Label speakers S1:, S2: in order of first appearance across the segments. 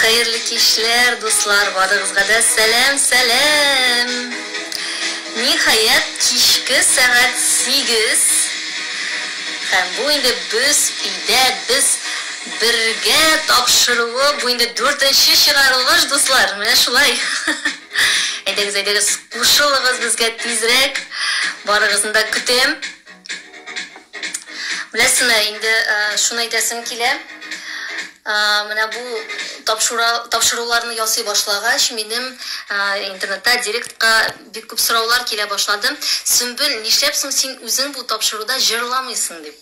S1: Хәерле кичләр, дуслар, барыгызга да сәлам, сәлам! Ниһаять, кичке сәгать 8. Һәм бу инде без өйдә, без бергә тапшыруы, бу инде дүртенче чыгарылыш, дуслар, менә шулай. Әйдәгез, әйдәгез, кушылыгыз безгә тизрәк. Барыгызны да көтәм. Беләсезме, инде шуны әйтәсем килә. Менә бу тапшыруларны ясый башлагач, минем интернетта директка бик күп сораулар килә башлады. Сөмбел, нишләп соң син үзең бу тапшыруда җырламыйсың дип.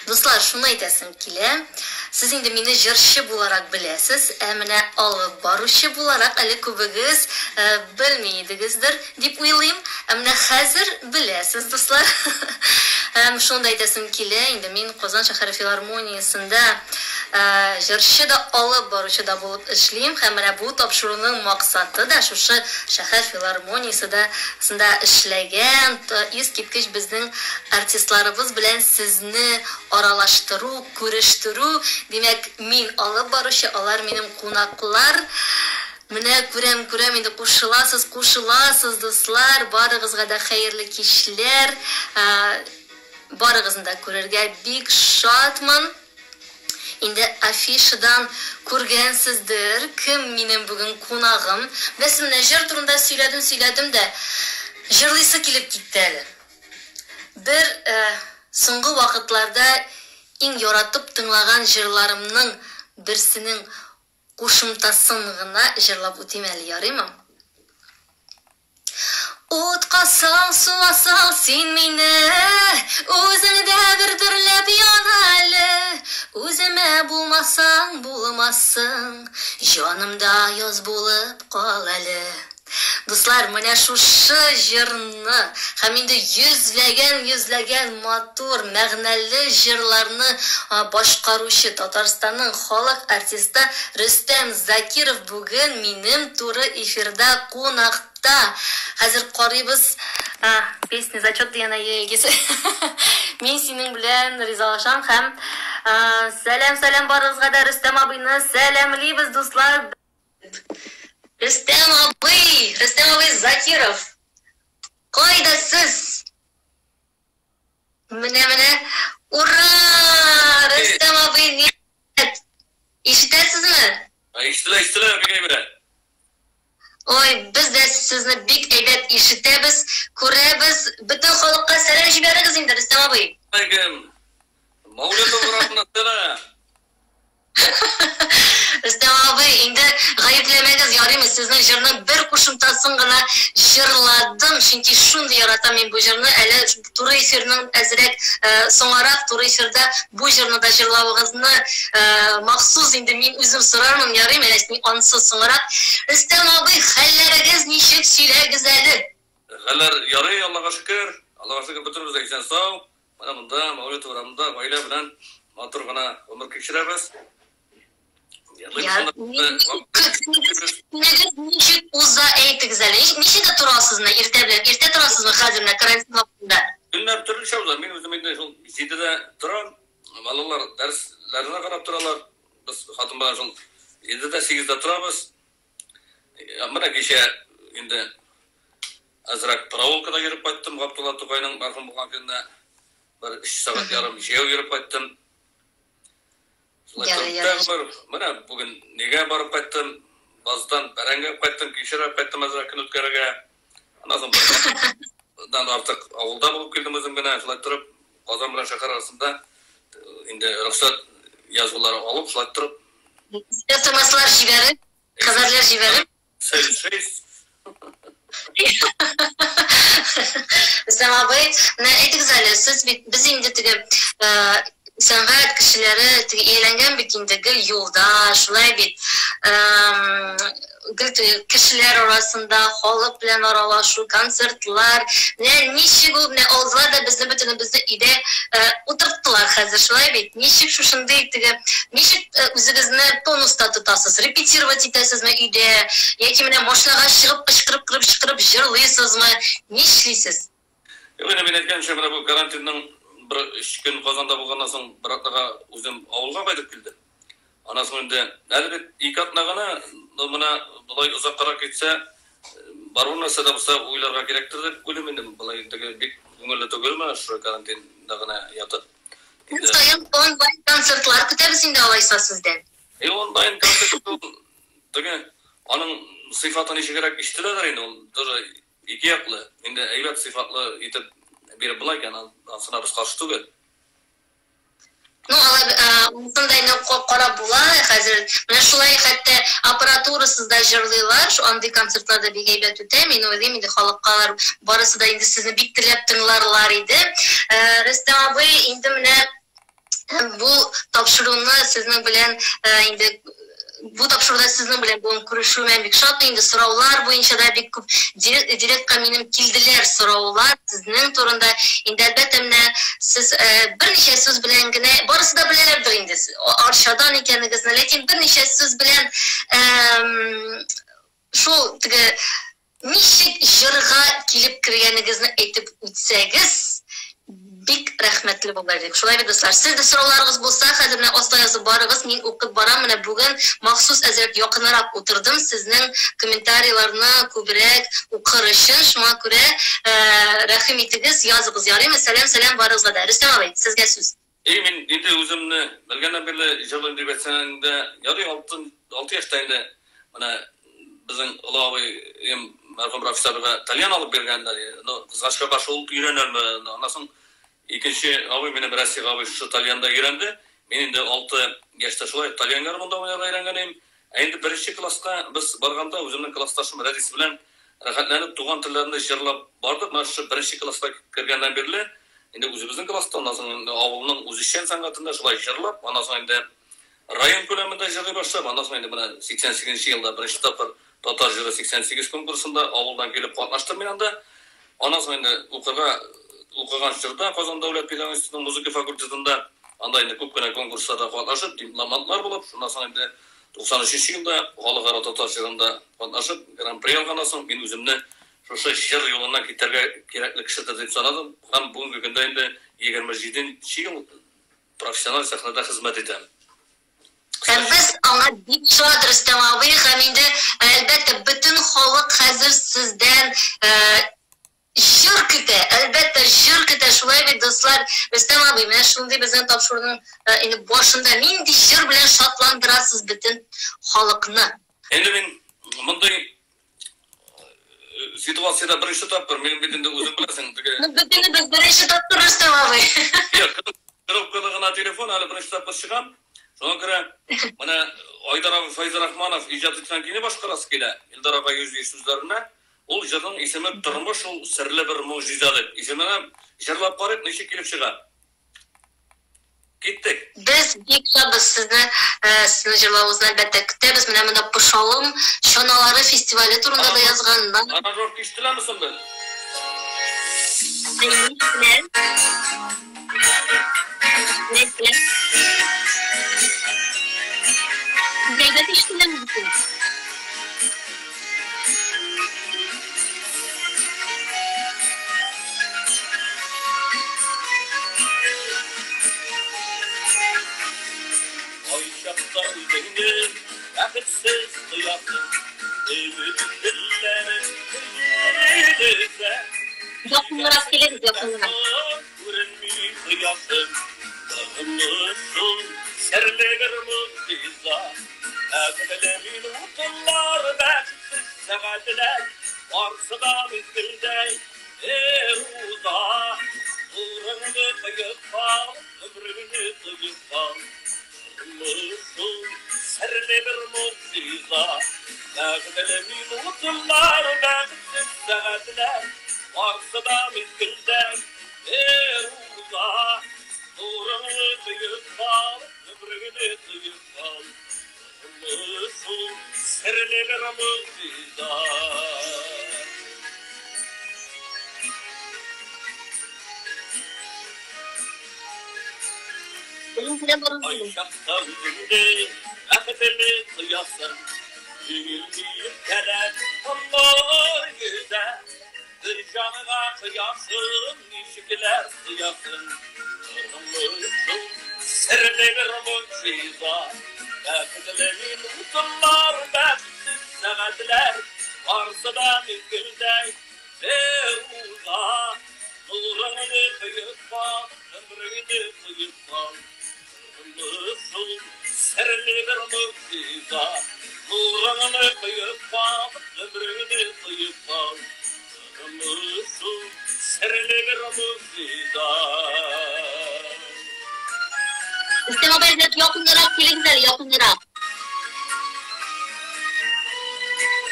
S1: Дуслар, шуны әйтәсем килә. Сез инде мине җырчы буларак беләсез, ә менә алып баручы буларак әле күбегез белми идегездер дип уйлыйм. Ә менә хәзер беләсез, дуслар. Һәм шуны да әйтәсем килә, инде мин Казан шәһәре филармониясендә җырчы да, алып баручы да булып эшлим. Һәм менә бу тапшыруның максаты да шушы шәһәр филармонияседә сында эшләгән искиткеч безнең артистларыбыз белән сезне аралаштыру, күрештерү. Димәк, мин алып баручы, алар минем кунаклар. Менә күрәм, күрәм инде кушыласыз, кушыласыз, дуслар. Барыгызга да хәерле кичләр. Барыгызны да күрергә бик шатмын. Инде афишадан күргәнсездер, кем минем бүген кунагым. Беләсезме, менә җыр турында сөйләдем, сөйләдем дә, җырлыйсы килеп китте әле. Бер соңгы вакытларда иң яратып тыңлаган җырларымның берсенең кушымтасын гына җырлап үтим әле, ярыймы? Утка сал, суга сал син мине, Үзең дә бер дөрләп ян әле. Үземә булмасаң булмассың, Җанымда яз булып кал әле. Дуслар, менә шушы җырны һәм инде йөзләгән-йөзләгән матур, мәгънәле җырларны башкаручы Татарстанның халык артисты Рөстәм Закиров бүген минем туры эфирда кунакта. Хәзер карыйбыз. Песня зачет дигән әйе, Мин синең белән ризалашам һәм сәлам, сәлам барыгызга да, Рөстәм абыйны сәламлибез, дуслар. Рөстәм абый, Рөстәм абый Закиров. Кайда сез? Менә, менә. Ура! Рөстәм абый, ниһаять. Ишетәсезме?
S2: Ишетелә, ишетелә, бик әйбәт.
S1: Ой, без дә сезне бик әйбәт ишетәбез, күрәбез. Бөтен халыкка сәлам җибәрегез инде, Рөстәм абый.
S2: Алейкум. Мәүлетов урамына сәлам.
S1: Рөстәм абый, инде гаепләмәгез, ярыймы, сезнең җырның бер кушымтасын гына җырладым, чөнки шундый яратам мин бу җырны. Әле туры эфирның әзрәк соңарак туры эфирда бу җырны да җырлавыгызны махсус инде мин үзем сорармын, ярыймы, әле ансы соңрак. Рөстәм абый, хәлләрегез ничек, сөйләгез әле.
S2: Хәлләр ярый, Аллага шөкер. Аллага шөкер, бөтенебез дә исән-сау. Менә монда, Мәүлет урамында гаилә белән матур гына гомер кичерәбез.
S1: Көнегез ничек уза, әйтегез әле. Ничәдә торасыз менә иртә белән? Иртә торасызмы хәзер менә карантин вакытында?
S2: Көннәр төрлечә уза. Мин үзем инде шул 7-дә торам. Балалар дәресләренә карап торалар. Без хатын белән шул 7-дә, 8-дә торабыз. Менә кичә инде әзрәк прогулкада йөреп кайттым. Габдулла Тукайның мәрхүм булган көненә бер өч сәгать ярым җәяү йөреп кайттым. Шулай торып менә бүген нигә барып кайттым. Баздан бәрәңге алып кайттым, кишер алып кайттым әзрәк көн үткәрергә. Аннан соң бер артык авылда булып килдем үзем генә. Шулай торып Казан белән шәһәр арасында инде рөхсәт язулары алып, шулай торып
S1: СМСлар җибәреп, хәбәрләр җибәреп. Рөстәм абый, менә әйтегез әле, сез бит без инде теге сәнгать кешеләре теге ияләнгән бит инде гел юлда, шулай бит. Гел кешеләр арасында, халык белән аралашу, концертлар. Менә ничек ул, менә алдылар да безне бөтенебезне өйдә утырттылар хәзер, шулай бит? Ничек шушындый теге, ничек үзегезне тонуста тотасыз? Репетировать итәсезме өйдә? Яки менә машинага чыгып кычкырып кычкырып җырлыйсызмы? Нишлисез?
S2: Юк, инде мин әйткәнчә, менә бу карантинның бер өч көн Казанда булганнан соң бер атнага үзем авылга кайтып килдем. Аннан соң инде әле бит 2 атна гына, но менә болай озаккарак китсә, бару нәрсә дә булса уйларга кирәктер дип уйлыйм инде. Болай теге бик күңелле түгел менә шушы карантинда гына ятып.
S1: Көн саен онлайн концертлар көтәбез инде алайса сездән.
S2: И онлайн концерт ул теге аның сыйфаты ничегрәк ишетеләдер инде, ул тоже ике яклы. Инде әйбәт сыйфатлы итеп биреп була икән, ансына без каршы түгел.
S1: Ну, алай, монысын да инде карап була хәзер. Менә шулай хәтта аппаратурасыз да җырлыйлар. Шу андый концертлар да бик әйбәт үтә. Мин уйлыйм, инде халыкка алар барысы да инде сезне бик теләп тыңларлар иде. Рөстәм абый, инде менә бу тапшыруны сезнең белән инде бу тапшыруда сезнең белән бүген күрешүемә бик шатмын. Инде сораулар буенча да бик күп директка минем килделәр сораулар сезнең турында. Инде әлбәттә менә сез берничә сүз белән генә, барысы да беләләрдер инде Арчадан икәнегезне, ләкин берничә сүз белән шул теге ничек җырга килеп кергәнегезне әйтеп үтсәгез, бик рәхмәтле булыр идек. Шулай бит, дуслар? Сез дә сорауларыгыз булса, хәзер менә аста язып барыгыз, мин укып барам. Менә бүген махсус әзрәк якынрак утырдым сезнең комментарийларны күбрәк укыр өчен. Шуңа күрә рәхим итегез, языгыз, ярыймы? Сәлам, сәлам барыгызга да. Рөстәм абый, сезгә сүз.
S2: И мин инде үземне белгәннән бирле җырлыйм дип әйтсәң дә, ярый, 6 яшьтә инде менә безнең олы абыем мәрхүм Рафис абыйга тальян алып биргәннәр. Ну, кызганычка каршы ул өйрәнәлме. Аннан соң икенче абый минем Расих абый шушы тальянда өйрәнде. Мин инде 6 яшьтә шулай тальян гармунда уйнарга өйрәнгән идем. Ә инде беренче класска без барганда үземнең классташым Рәдис белән рәхәтләнеп туган телләрне җырлап бардык. Менә шушы беренче класска кергәннән бирле инде үзебезнең класста, аннан соң инде авылның үзешчән сәнгатендә шулай җырлап, аннан соң инде район күләмендә җырлый башлап, аннан соң инде менә сиксән сигезенче елда беренче тапкыр татар җыры сиксән сигез конкурсында авылдан килеп катнаштым мин анда. Аннан соң инде укыган чорда Казан дәүләт педагогик институтының музыка факультетында анда инде күп кенә конкурсларда катнашып, дипломантлар булып, шуннан соң инде туксан өченче елда халыкара татар җырында катнашып, гран-при алганнан соң мин үземне шушы җыр юлыннан китәргә кирәкле кешедер дип санадым. Һәм бүгенге көндә инде егерме җиденче ел профессиональ сәхнәдә хезмәт итәм.
S1: Һәм без аңа бик шат, Рөстәм абый, һәм инде әлбәттә бөтен халык хәзер сездән җыр көтә, әлбәттә җыр көтә, шулай бит, дуслар. Рөстәм абый, менә шундый безнең тапшыруның инде башында нинди җыр белән шатландырасыз бөтен халыкны?
S2: Инде мин мондый ситуацияда беренче тапкыр, мин бит инде үзең беләсең, теге
S1: Ну, бөтенебез беренче тапкыр, Рөстәм абый.
S2: Юк, трубкалы гына телефон, әле беренче тапкыр чыгам. Шуңа күрә менә Айдар абый Фәйзрахманов иҗат иткән көйне башкарасы килә. Илдар абый Юзиев сүзләренә. Ул җырның исеме Тормыш ул серле бер могҗиза дип. Исеменә җырлап карыйк, ничек килеп чыга. Киттек.
S1: Без бик шатбыз сезнең җырлавыгызны әлбәттә көтәбез. Менә монда Пошалым чаналары фестивале турында да язганнар.
S2: Аранжировка ишетеләме соң бел?
S1: Әйбәт ишетеләме бөтен?
S2: Айчакта үзеңне бәхетсез тоясың, өметләрен өзә.
S1: Якынрак килегез, якынрак.
S2: Күренми кояшың, тормышың серле бер могҗиза. Әгәр минутлар бәхетсез сәгатьләр, барсы да мизгелдәй уза. Нурыңны тоеп кал, гомереңне тоеп кал. Тормышың серле бер могҗиза. Әгәр минутлар бәхетсез сәгатьләр, барсы да мизгелдәй уза. Нурыңны тоеп кал, гомереңне тоеп кал. Тормышың серле бер могҗиза. Айчакта үзеңне бәхетле тоясың, җиңелмиеп кәләм аллар йөзә. Бер җанга кыясың, ничекләр тоясың. Тормышың серле бер могҗиза. могҗиза. Нурыңны коеп кал, гомреңне тоеп кал. Тормыш ул серле бер могҗиза.
S1: Рөстәм абый, әзрәк якынрак килегез әле, якынрак.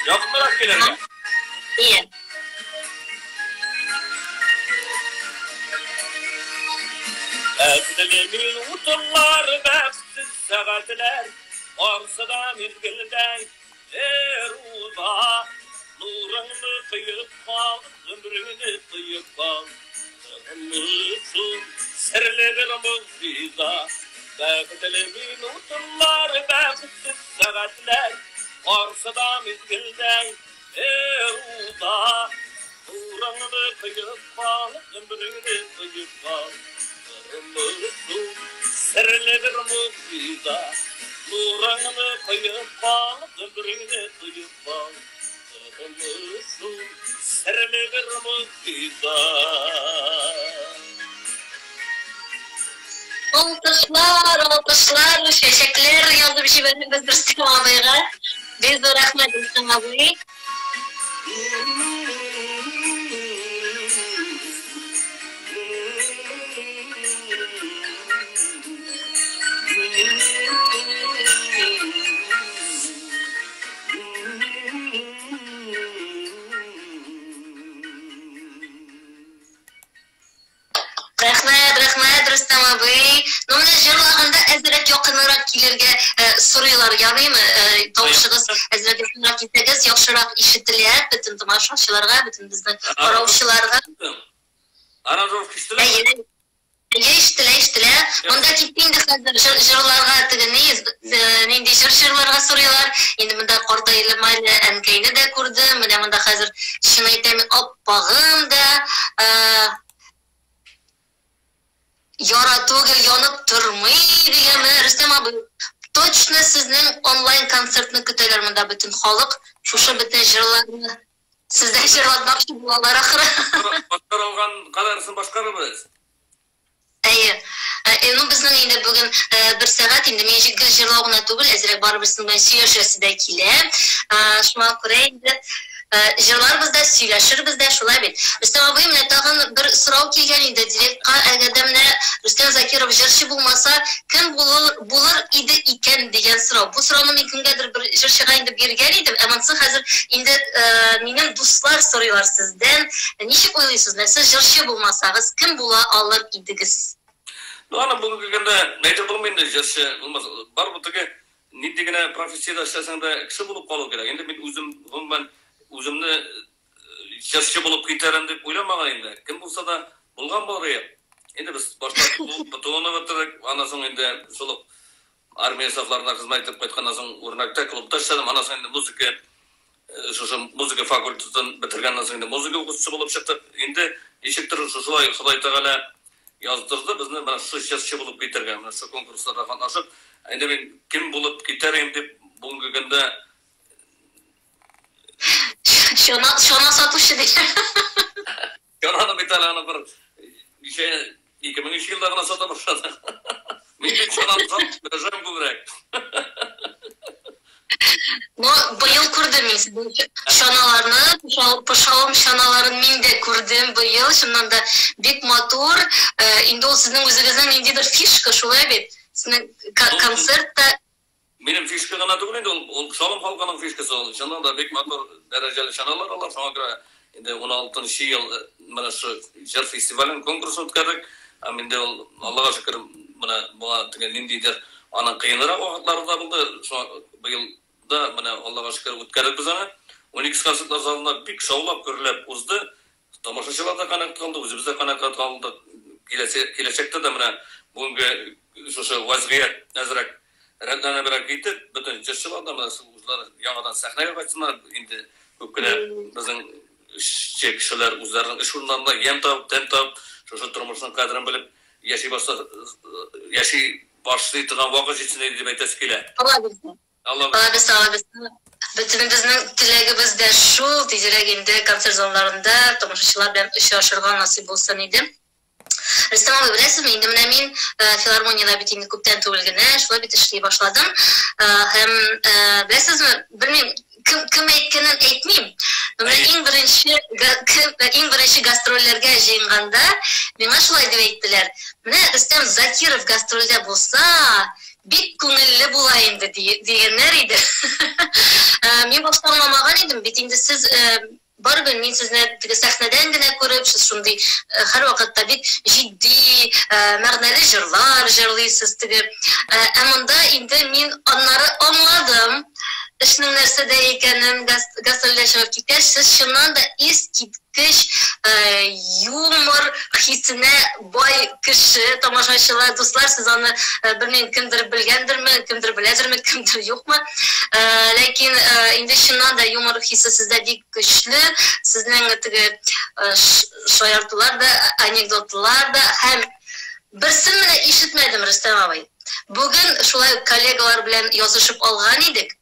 S2: Якынрак килергә.
S1: Ие.
S2: Бәхетле минутлар, бәхетсез сәгатьләр, барсы да мизгелдәй бер уза. Нурыңны тоеп кал, гомреңне тоеп кал. Тормыш ул серле бер могҗиза. Бәхетле минутлар, бәхетсез сәгатьләр, барсы да мизгелдәй бер уза. Нурыңны тоеп кал, гомреңне тоеп кал. Тормыш ул серле бер могҗиза. Нурыңны тоеп кал, гомреңне тоеп кал. Тормыш ул серле бер могҗиза.
S1: Алкышлар, алкышлар, чәчәкләр язып җибәрдегез Рөстәм абыйга. Бик зур рәхмәт, Рөстәм абый. Рәхмәт, рәхмәт, Рөстәм абый. Ну, менә җырлаганда әзрәк якынрак килергә сорыйлар, ярыймы? Тавышыгыз әзрәк якынрак килсәгез, яхшырак ишетелә бөтен тамашачыларга, бөтен безнең караучыларга.
S2: Аранжировка ишетелә?
S1: Әйе. Әйе, ишетелә, ишетелә. Монда китте инде хәзер җырларга теге ни, нинди җыр җырларга сорыйлар. Инде монда картайлым әле әнкәйне дә күрдем. Менә монда хәзер чын әйтәм, аппагым да, яра түгел, янып тормый дигән. Менә Рөстәм абый, точно сезнең онлайн концертны көтәләр монда бөтен халык. Шушы бөтен җырларны сездән җырлатмакчы булалар ахры.
S2: Башкарылган кадәресен башкарырбыз.
S1: Әйе. Ну, безнең инде бүген бер сәгать инде мин гел җырлау гына түгел, әзрәк барыберсен белән сөйләшәсе дә килә. Шуңа күрә инде җырларбыз да, сөйләшербез дә, шулай бит. Рөстәм абый, менә тагын бер сорау килгән инде директка, әгәр дә менә Рөстәм Закиров җырчы булмаса, кем булыр, булыр иде икән дигән сорау. Бу сорауны мин кемгәдер бер җырчыга инде биргән идем, ә монысы хәзер инде минем дуслар сорыйлар сездән. Ничек уйлыйсыз, менә сез җырчы булмасагыз, кем була алыр идегез?
S2: Ну, аны бүгенге көндә әйтеп булмый инде, җырчы булмаса. Барыбер теге нинди генә профессиядә эшләсәң дә кеше булып калу кирәк. Инде мин үзем гомумән үземне җырчы булып китәрем дип уйламаган инде. Кем булса да булган булыр иде. Инде без башта ПТУны бетердек, аннан соң инде шул ук армия сафларында хезмәт итеп кайтканнан соң Үрнәктә клубта эшләдем. Аннан соң инде музыка шушы музыка факультетын бетергәннән соң инде музыка укытучысы булып чыктык. Инде ничектер шушылай Ходай Тәгалә яздырды безне менә шушы җырчы булып китәргә, менә шушы конкурсларда катнашып. Инде мин кем булып китәр идем дип бүгенге көндә
S1: Чана, чана сатучы дигән.
S2: Чананы бит әле аны бер ничә 2003 елда гына сата башладык. Мин бит чананы сатып күбрәк.
S1: Но быел күрдем мин сезнең чаналарны, Пошалым чаналарын мин дә күрдем быел, чыннан да бик матур. Инде ул сезнең үзегезнең ниндидер фишка, шулай бит? Сезнең концертта
S2: Минем фишка гына түгел инде ул, ул Пошалым халкының фишкасы ул. Чыннан да бик матур дәрәҗәле чаналар алар. Шуңа күрә инде 16 ел менә шу җыр фестивален конкурсын үткәрдек. Һәм инде ул Аллага шөкер, менә моңа теге ниндидер аның кыенрак вакытлары да булды. Шуңа быел да менә Аллага шөкер үткәрдек без аны. Уникс концертлар залында бик шаулап, гөрләп узды. Тамашачылар да канәгать калды, үзебез дә канәгать калдык. Киләсе киләчәктә дә менә бүгенге шушы вазгыять әзрәк рәтләнебрәк китеп, бөтен җырчылар да менә үзләре яңадан сәхнәгә кайтсыннар. Инде күп кенә безнең эшче кешеләр үзләренең эш урыннарында ямь табып, тәм табып, шушы тормышның кадерен белеп яши башла яши башлый торган вакыт җитсен иде дип әйтәсе килә.
S1: Алла бирсә.
S2: Алла
S1: Алла бирсә, Алла бирсә. Бөтенебезнең теләгебез дә шул, тизрәк инде концерт залларында тамашачылар белән очрашырга насыйп булсын иде. Рөстәм абый, беләсезме, инде менә мин филармониядә бит инде күптән түгел генә шулай бит эшли башладым. Һәм беләсезме, белмим, кем кем әйткәнен әйтмим. Менә иң беренче гастрольләргә җыенганда миңа шулай дип әйттеләр. Менә Рөстәм Закиров гастрольдә булса, бик күңелле була инде дигәннәр иде. Мин башта аңламаган идем, бит инде сез барыбер мин сезне теге сәхнәдән генә күреп, сез шундый һәрвакытта бик җитди, мәгънәле җырлар җырлыйсыз теге. Ә монда инде мин аннары аңладым эшнең нәрсәдә икәнен. Гастрольдә чыгып киткәч, сез чыннан да искиткеч юмор хисенә бай кеше, тамашачылар, дуслар, сез аны белмим, кемдер белгәндерме, кемдер беләдерме, кемдер юкмы. Ләкин инде чыннан да юмор хисе сездә бик көчле, сезнең теге шаяртулар да, анекдотлар да, һәм берсен менә ишетмәдем, Рөстәм абый. Бүген шулай коллегалар белән язышып алган идек.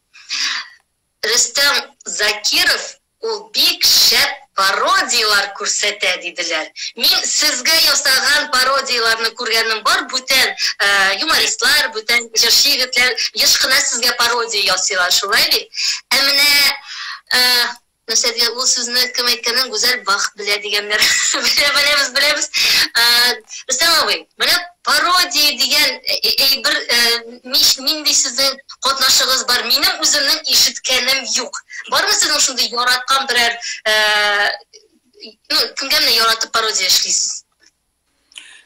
S1: Рөстәм Закиров ул бик шәп пародиялар күрсәтә диделәр. Мин сезгә ясаган пародияларны күргәнем бар, бүтән юмористлар, бүтән җырчы егетләр еш кына сезгә пародия ясыйлар, шулай бит? Ә менә нәрсә дигән ул сүзне кем әйткәнен Гүзәл Бах белә дигәннәр. Белә, беләбез, беләбез. Рөстәм абый, менә пародия дигән әйбер нинди сезнең катнашыгыз бар? Минем үземнең ишеткәнем юк. Бармы сезнең шундый яраткан берәр, ну, кемгә менә яратып пародия эшлисез?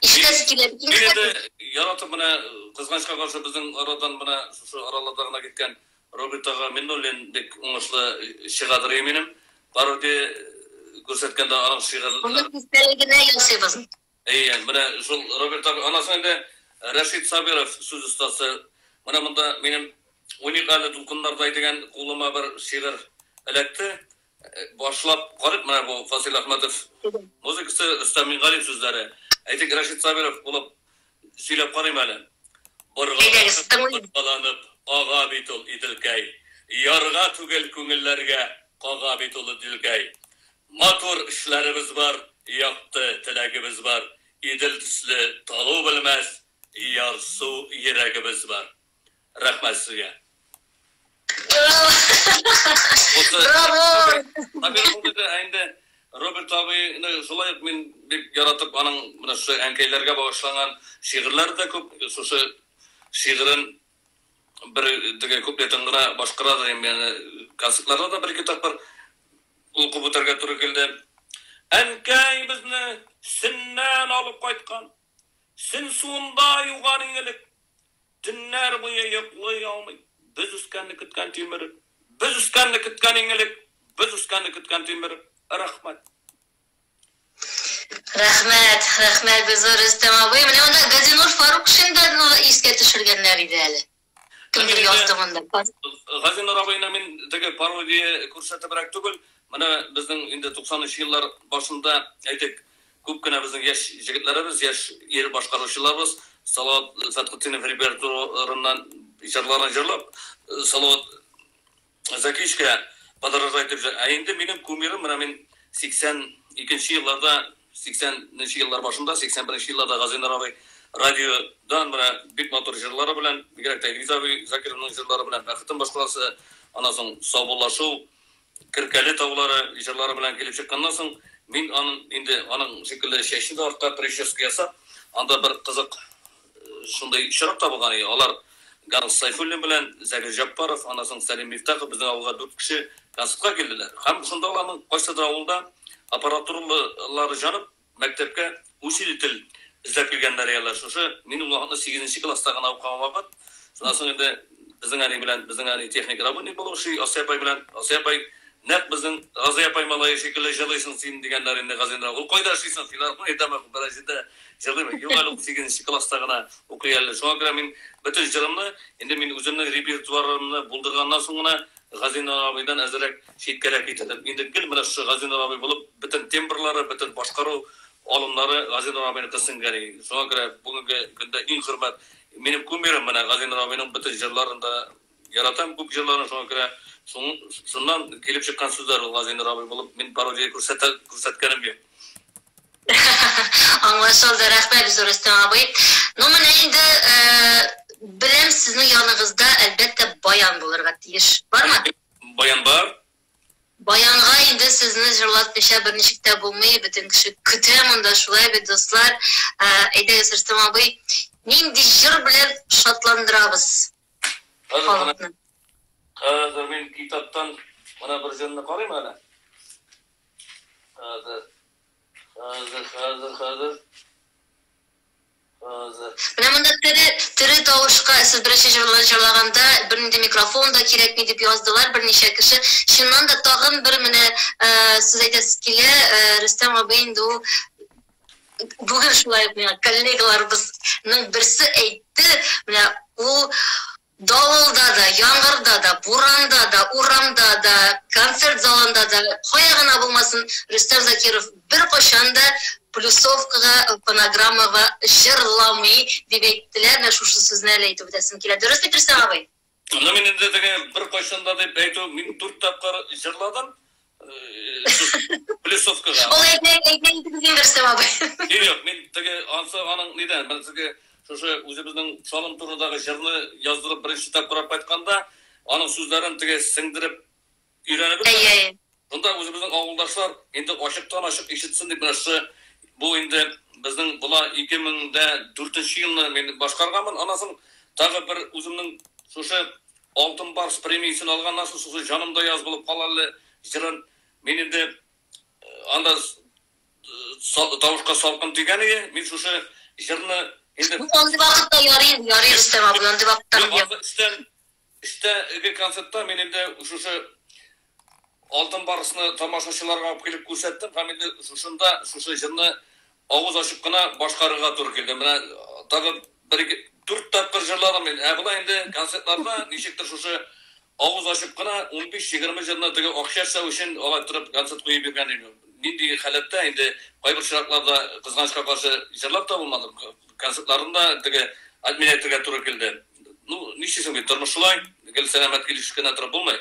S1: Ишетәсе килә.
S2: Мин инде яратып, менә кызганычка каршы безнең арадан менә шушы араларда гына киткән Роберт ага Миннуллин бик уңышлы чыгадыр минем. Пародия күрсәткәндә аның шигырьләре.
S1: Моны истәлегенә ясыйбыз.
S2: Әйе, менә шул Роберт ага, аннан соң инде Рәшит Сабиров сүз остасы. Менә монда минем «Уйныйк әле дулкыннардай» дигән кулыма бер шигырь эләкте. Башлап карыйк, менә бу Фасил Әхмәтов музыкасы, Рөстәм Мингалиев сүзләре. Әйтик, Рәшит Сабиров булып сөйләп карыйм әле. Боргаланып ага бит ул Иделкәй. Ярга түгел, күңелләргә кага бит ул Иделкәй. Матур эшләребез бар, якты теләгебез бар. Идел төсле талу белмәс, ярсу йөрәгебез бар. Рәхмәт сезгә.
S1: Браво!
S2: Инде Роберт абыйны шулай ук мин бик яратып, аның менә шушы әнкәйләргә багышланган шигырьләре дә күп. Шушы шигырен бер теге куплетын гына башкара да, ягъни концертларда да бер-ике тапкыр укып үтәргә туры килде. Әнкәй безне Сөннән алып кайткан. Сөн суында юган иң элек. Төннәр буе йоклый алмый. Без үскәнне көткән тилмереп. Без үскәнне көткән иң элек. Без үскәнне көткән тилмереп. Рәхмәт.
S1: Рәхмәт, рәхмәт, безгә Рөстәм абый. Менә монда Газинур Фарукшин да искә төшергәннәр иде әле. Кемдер язды монда.
S2: Газинур абыйны мин теге пародия күрсәтебрәк түгел. Менә безнең инде 90 еллар башында, әйтик, күп кенә безнең яшь җегетләребез, яшь ир башкаручыларыбыз Салават Фәтхетдинов репертуарыннан җырларын җырлап, Салават Закичка подражать итеп. Ә инде минем кумирым, менә мин 82 елларда, 80 еллар башында, 81 елларда Газинур абый радиодан менә бик матур җырлары белән, бигрәк тә Илгиз абый Закировның җырлары белән «Бәхетем башкаласы», аннан соң «Саубуллашу», «Керкәле таулары» җырлары белән килеп чыкканнан соң, мин аның инде аның шикелле чәчне дә артка прическа ясап, анда бер кызык шундый очрак та булган иде. Алар Ганс Сайфуллин белән Зәкир Җаппаров, аннан соң Сәлим Мифтахов безнең авылга дүрт кеше концертка килделәр. Һәм шунда аларның кайсыдыр авылда аппаратуралары җанып, мәктәпкә усилитель эзләп килгәннәр ялар. Шушы мин ул вакытны 8 класста гына укыган вакыт. Шуннан соң инде безнең әни белән, безнең әни техник работник булып эшли, Асия апай белән, Асия апай нәкъ безнең Разыя апай малае шикелле җырлыйсың син дигәннәр инде Газинур. Ул кайда эшлисең? Филармониядәме? Беренчедә җырлыймы? Юк әле, ул 8 класста гына укый әле. Шуңа күрә мин бөтен җырымны инде мин үземнең репертуарымны булдырганнан соң гына Газинур абыйдан әзрәк читкәрәк китердем. Инде гел менә шушы Газинур абый булып, бөтен тембрлары, бөтен башкару алымнары Газинур абыйныкы сеңгән. Шуңа күрә бүгенге көндә иң хөрмәт минем кумирым менә Газинур абыйның бөтен җырларын да яратам, күп җырларын, шуңа күрә шуннан килеп чыккан сүзләр ул Газинур абый булып мин пародия күрсәткәнем юк.
S1: Аңлашылды, рәхмәт зур, Рөстәм абый. Ну, менә инде беләм, сезнең яныгызда, әлбәттә, баян булырга тиеш. Бармы?
S2: Баян бар.
S1: Баянга инде сезне җырлатмыйча берничек тә булмый, бөтен кеше көтә монда, шулай бит, дуслар. Әйдәгез, Рөстәм абый, нинди җыр белән шатландырабыз халыкны?
S2: Хәзер мин китаптан менә бер җырны карыйм әле. Хәзер. Хәзер, хәзер, хәзер. Хәзер.
S1: Менә монда тере, тере тавышка сез беренче җырлар җырлаганда бернинди микрофон да кирәкми дип яздылар берничә кеше. Чыннан да тагын бер менә сүз әйтәсе килә, Рөстәм абый инде ул бүген шулай ук миңа коллегаларыбызның берсе әйтте, менә ул давылда да, яңгырда да, буранда да, урамда да, концерт залында да, кая гына булмасын, Рөстәм Закиров беркайчан да плюсовкага, фонограммага җырламый дип әйттеләр. Менә шушы сүзне әле әйтеп үтәсем килә. Дөрес бит, Рөстәм абый?
S2: Ну, мин инде теге беркайчан да дип әйтү, мин 4 тапкыр җырладым. Плюсовкага.
S1: Ул әйтә, әйтә инде, Рөстәм абый.
S2: Юк, мин теге ансы аның нидән, мен теге шушы үзебезнең салым турындагы җырны яздырып беренче тапкыр алып кайтканда, аның сүзләрен теге сеңдереп өйрәнеп
S1: бетмәдем.
S2: Шунда үзебезнең авылдашлар инде ачыктан-ачык ишетсен дип менә шушы бу инде безнең була 2004 елны мин башкарганмын. Аннан соң тагы бер үземнең шушы Алтын Барс премиясен алганнан соң шушы Җанымда яз булып кал әле җырын мин инде анда тавышка салкын тигән иде. Мин шушы җырны инде
S1: Бу андый вакытта ярый инде, ярый, Рөстәм абый, андый вакытта.
S2: Эштәге концертта мин инде шушы Алтын Барсны тамашачыларга алып килеп күрсәттем һәм инде шушында шушы җырны авыз ачып кына башкарырга туры килде. Менә тагы бер ике дүрт тапкыр җырладым мин. Ә болай инде концертларда ничектер шушы авыз ачып кына 15-20 җырны теге акча эшләү өчен алай торып концерт куеп йөргән идем. Нинди халәттә инде кайбер очракларда кызганычка каршы җырлап та булмады. Концертларын да теге отменять итәргә туры килде. Ну, нишлисең бит, тормыш шулай, гел сәламәт килеш кенә торып булмый.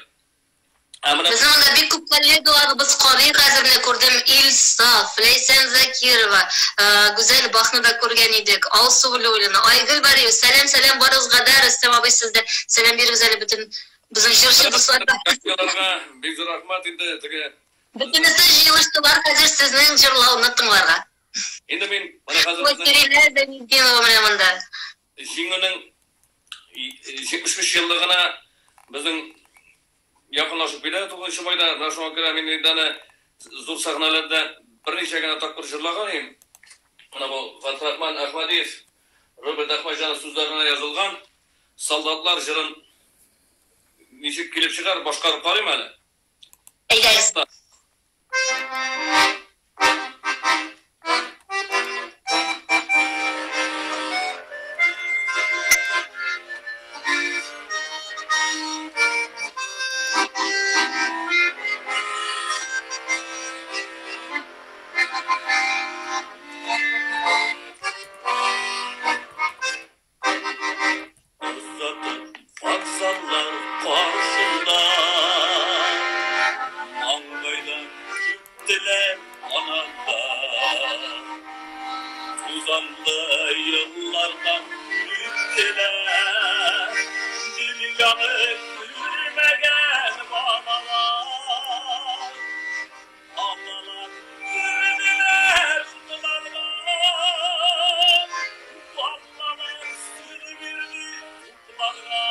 S2: Ә менә
S1: Безнең монда бик күп коллегаларыбыз карый хәзер, менә күрдем Илсаф, Ләйсән Закирова, Гүзәл Бахны да күргән идек, Алсу Вәлиуллина, Айгөл Бариева. Сәлам, сәлам барыгызга да, Рөстәм абый, сез дә сәлам бирегез әле бөтен безнең җырчы дусларга.
S2: Коллегаларга бик зур рәхмәт инде теге.
S1: Бөтенесе җыелыштылар хәзер сезнең җырлауны тыңларга.
S2: Инде мин менә хәзер
S1: Ой, Сирилә Зәйнетдинова менә монда.
S2: Җиңүнең 75 еллыгына безнең якынлашып килә 9 майда. Менә шуңа күрә мин инде аны зур сәхнәләрдә берничә генә тапкыр җырлаган идем. Менә бу Фәтхрахман Әхмәдиев, Роберт Әхмәтҗанов сүзләренә язылган Солдатлар җырын ничек килеп чыгар, башкарып карыйм әле.
S1: Әйдәгез.
S2: Озатып вокзаллар каршында Маңгайдан үптеләр аналар. Тузанлы еллардан үттеләр Дөньяны күрмәгән балалар. Аналар күрделәр утларга, Балалар сүз бирде тупларга,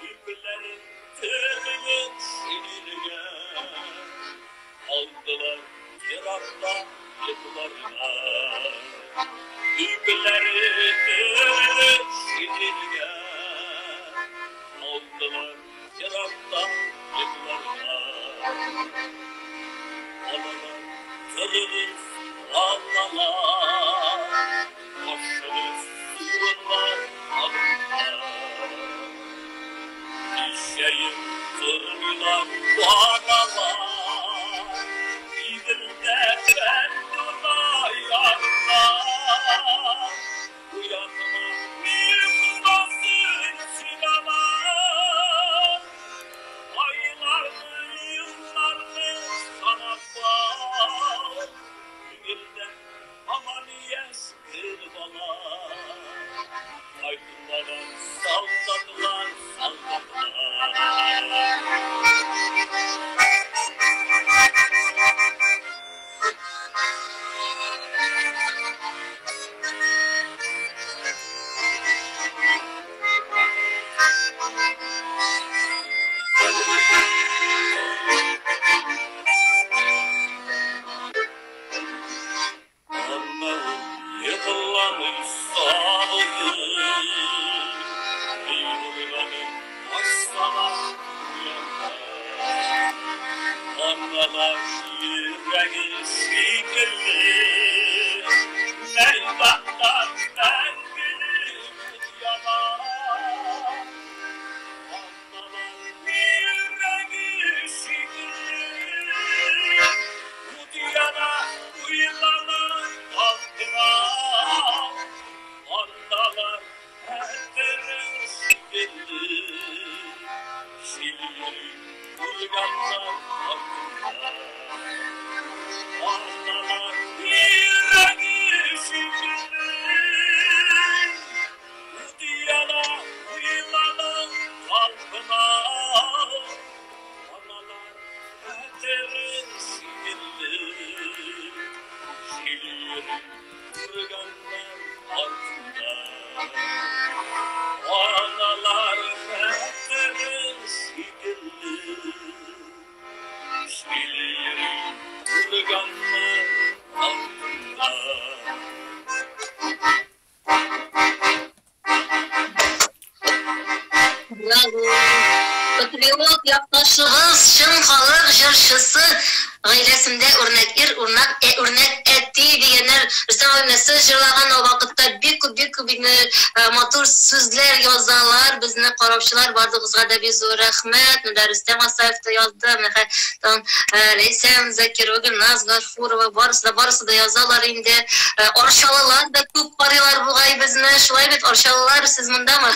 S2: Ипләрен төреп шинельгә Алдылар еракта йокларга. Ипләре төреп шинельгә Алдылар еракта йокларга. Балалар торыгыз, балалар, Башыгыз урыннар алында. Ничә ел тормыйлар балалар, Иделдә бәндуна ярда. Уятма йокласын син алар, Айларны, елларны санап бар.
S1: Патриот якташыгыз, чын халык җырчысы, гаиләсендә үрнәк ир, үрнәк әти дигәннәр. Рөстәм абый, менә сез җырлаган ул вакытта бик күп, бик күп инде матур сүзләр язалар безне караучылар, барлыгызга да бик зур рәхмәт. Менә Рөстәм Асаев та язды, менә тагын Ләйсән Закирова, Гөлназ Гафурова, барысы да, барысы да язалар инде. Арчалылар да күп карыйлар бугай безне. Шулай бит, арчалылар, сез мондамы?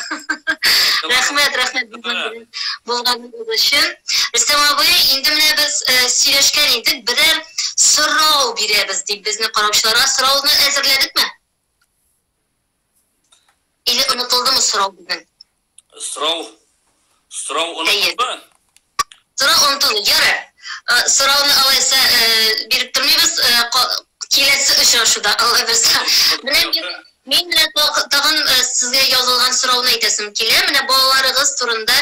S1: Рәхмәт, рәхмәт безнең булганыгыз өчен. Рөстәм абый, инде менә без сөйләшкән идек, берәр сорау бирәбез дип безне караучыларга. Сорауны әзерләдекме? Или онытылдымы сорау безнең?
S2: Сорау онытылды.
S1: Сорау онытылды. Ярар. Сорауны алайса биреп тормыйбыз. Киләсе очрашуда Алла бирсә. Менә мин менә тагын сезгә язылган сорауны әйтәсем килә. Менә балаларыгыз турында,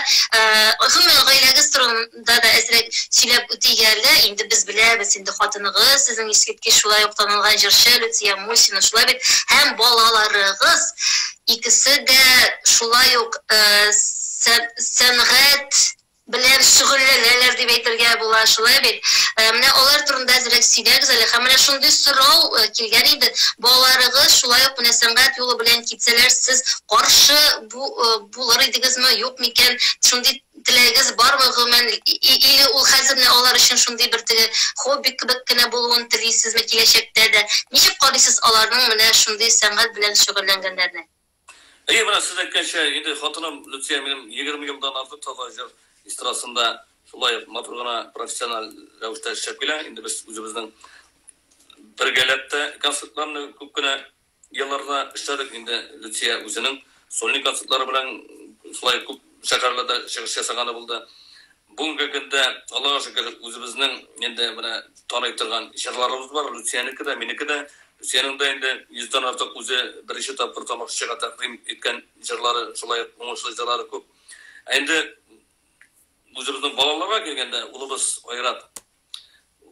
S1: гомумән гаиләгез турында да әзрәк сөйләп үтик әле. Инде без беләбез, инде хатыныгыз сезнең искиткеч шулай ук танылган җырчы Люция Мусина, шулай бит. Һәм балаларыгыз икесе дә шулай ук сәнгать белән шөгыльләнәләр дип әйтергә була, шулай бит. Менә алар турында әзрәк сөйләгез әле. Һәм менә шундый сорау килгән инде. Балаларыгыз шулай ук менә сәнгать юлы белән китсәләр, сез каршы булыр идегезме, юк микән? Шундый теләгегез бармы гомумән? Или ул хәзер менә алар өчен шундый бер теге хобби кебек кенә булуын телисезме киләчәктә дә? Ничек карыйсыз аларның менә шундый сәнгать белән шөгыльләнгәннәренә?
S2: Әйе, менә сез әйткәнчә, инде хатыным Люция минем 20 елдан артык татар җыр эстрадасында шулай ук матур гына профессиональ рәвештә эшләп килә. Инде без үзебезнең бергәләп тә концертларны күп кенә елларда эшләдек. Инде Люция үзенең сольный концертлары белән шулай күп шәһәрләрдә чыгыш ясаганы булды. Бүгенге көндә, Аллага шөкер, үзебезнең инде менә таный торган җырларыбыз бар. Люциянеке дә, минеке дә. Люциянең дә инде 100дән артык үзе беренче тапкыр тамашачыга тәкъдим иткән җырлары, шулай ук уңышлы җырлары күп. Ә инде үзебезнең балаларга килгәндә, улыбыз Айрат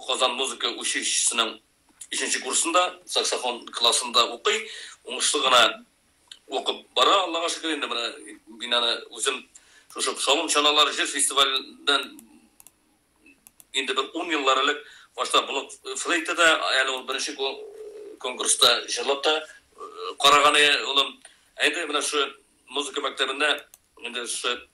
S2: Казан музыка училищесының 3нче курсында, саксофон классында укый, уңышлы гына укып бара, Аллага шөкер, инде менә мин аны үзем шушы Шалом чаналары җыр фестиваленнән инде бер 10 еллар элек башта блок флейтада, әле ул беренче конкурста җырлап та караган улым. Ә инде менә шушы музыка мәктәбендә инде шушы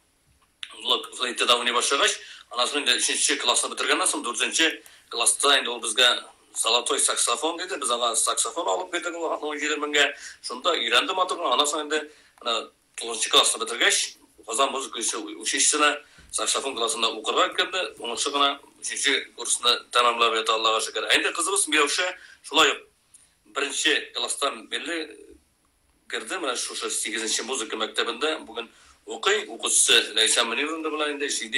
S2: блок флейтада уйный башлагач, аннан соң инде 3нче классны бетергәннән соң 4нче класста инде ул безгә золотой саксофон диде, без аңа саксофон алып бирдек ул 17 меңгә. Шунда өйрәнде матур гына. Аннан соң инде менә 9нчы классны бетергәч, Казан музыка училищесына саксофон классында укырга керде, уңышлы гына 3нче курсны тәмамлап ята, Аллага шөкер. Ә инде кызыбыз Миләүшә шулай ук 1нче класстан бирле керде, менә шушы 8нче музыка мәктәбендә бүген укый. Укытучысы Ләйсән Мөнировна белән инде 7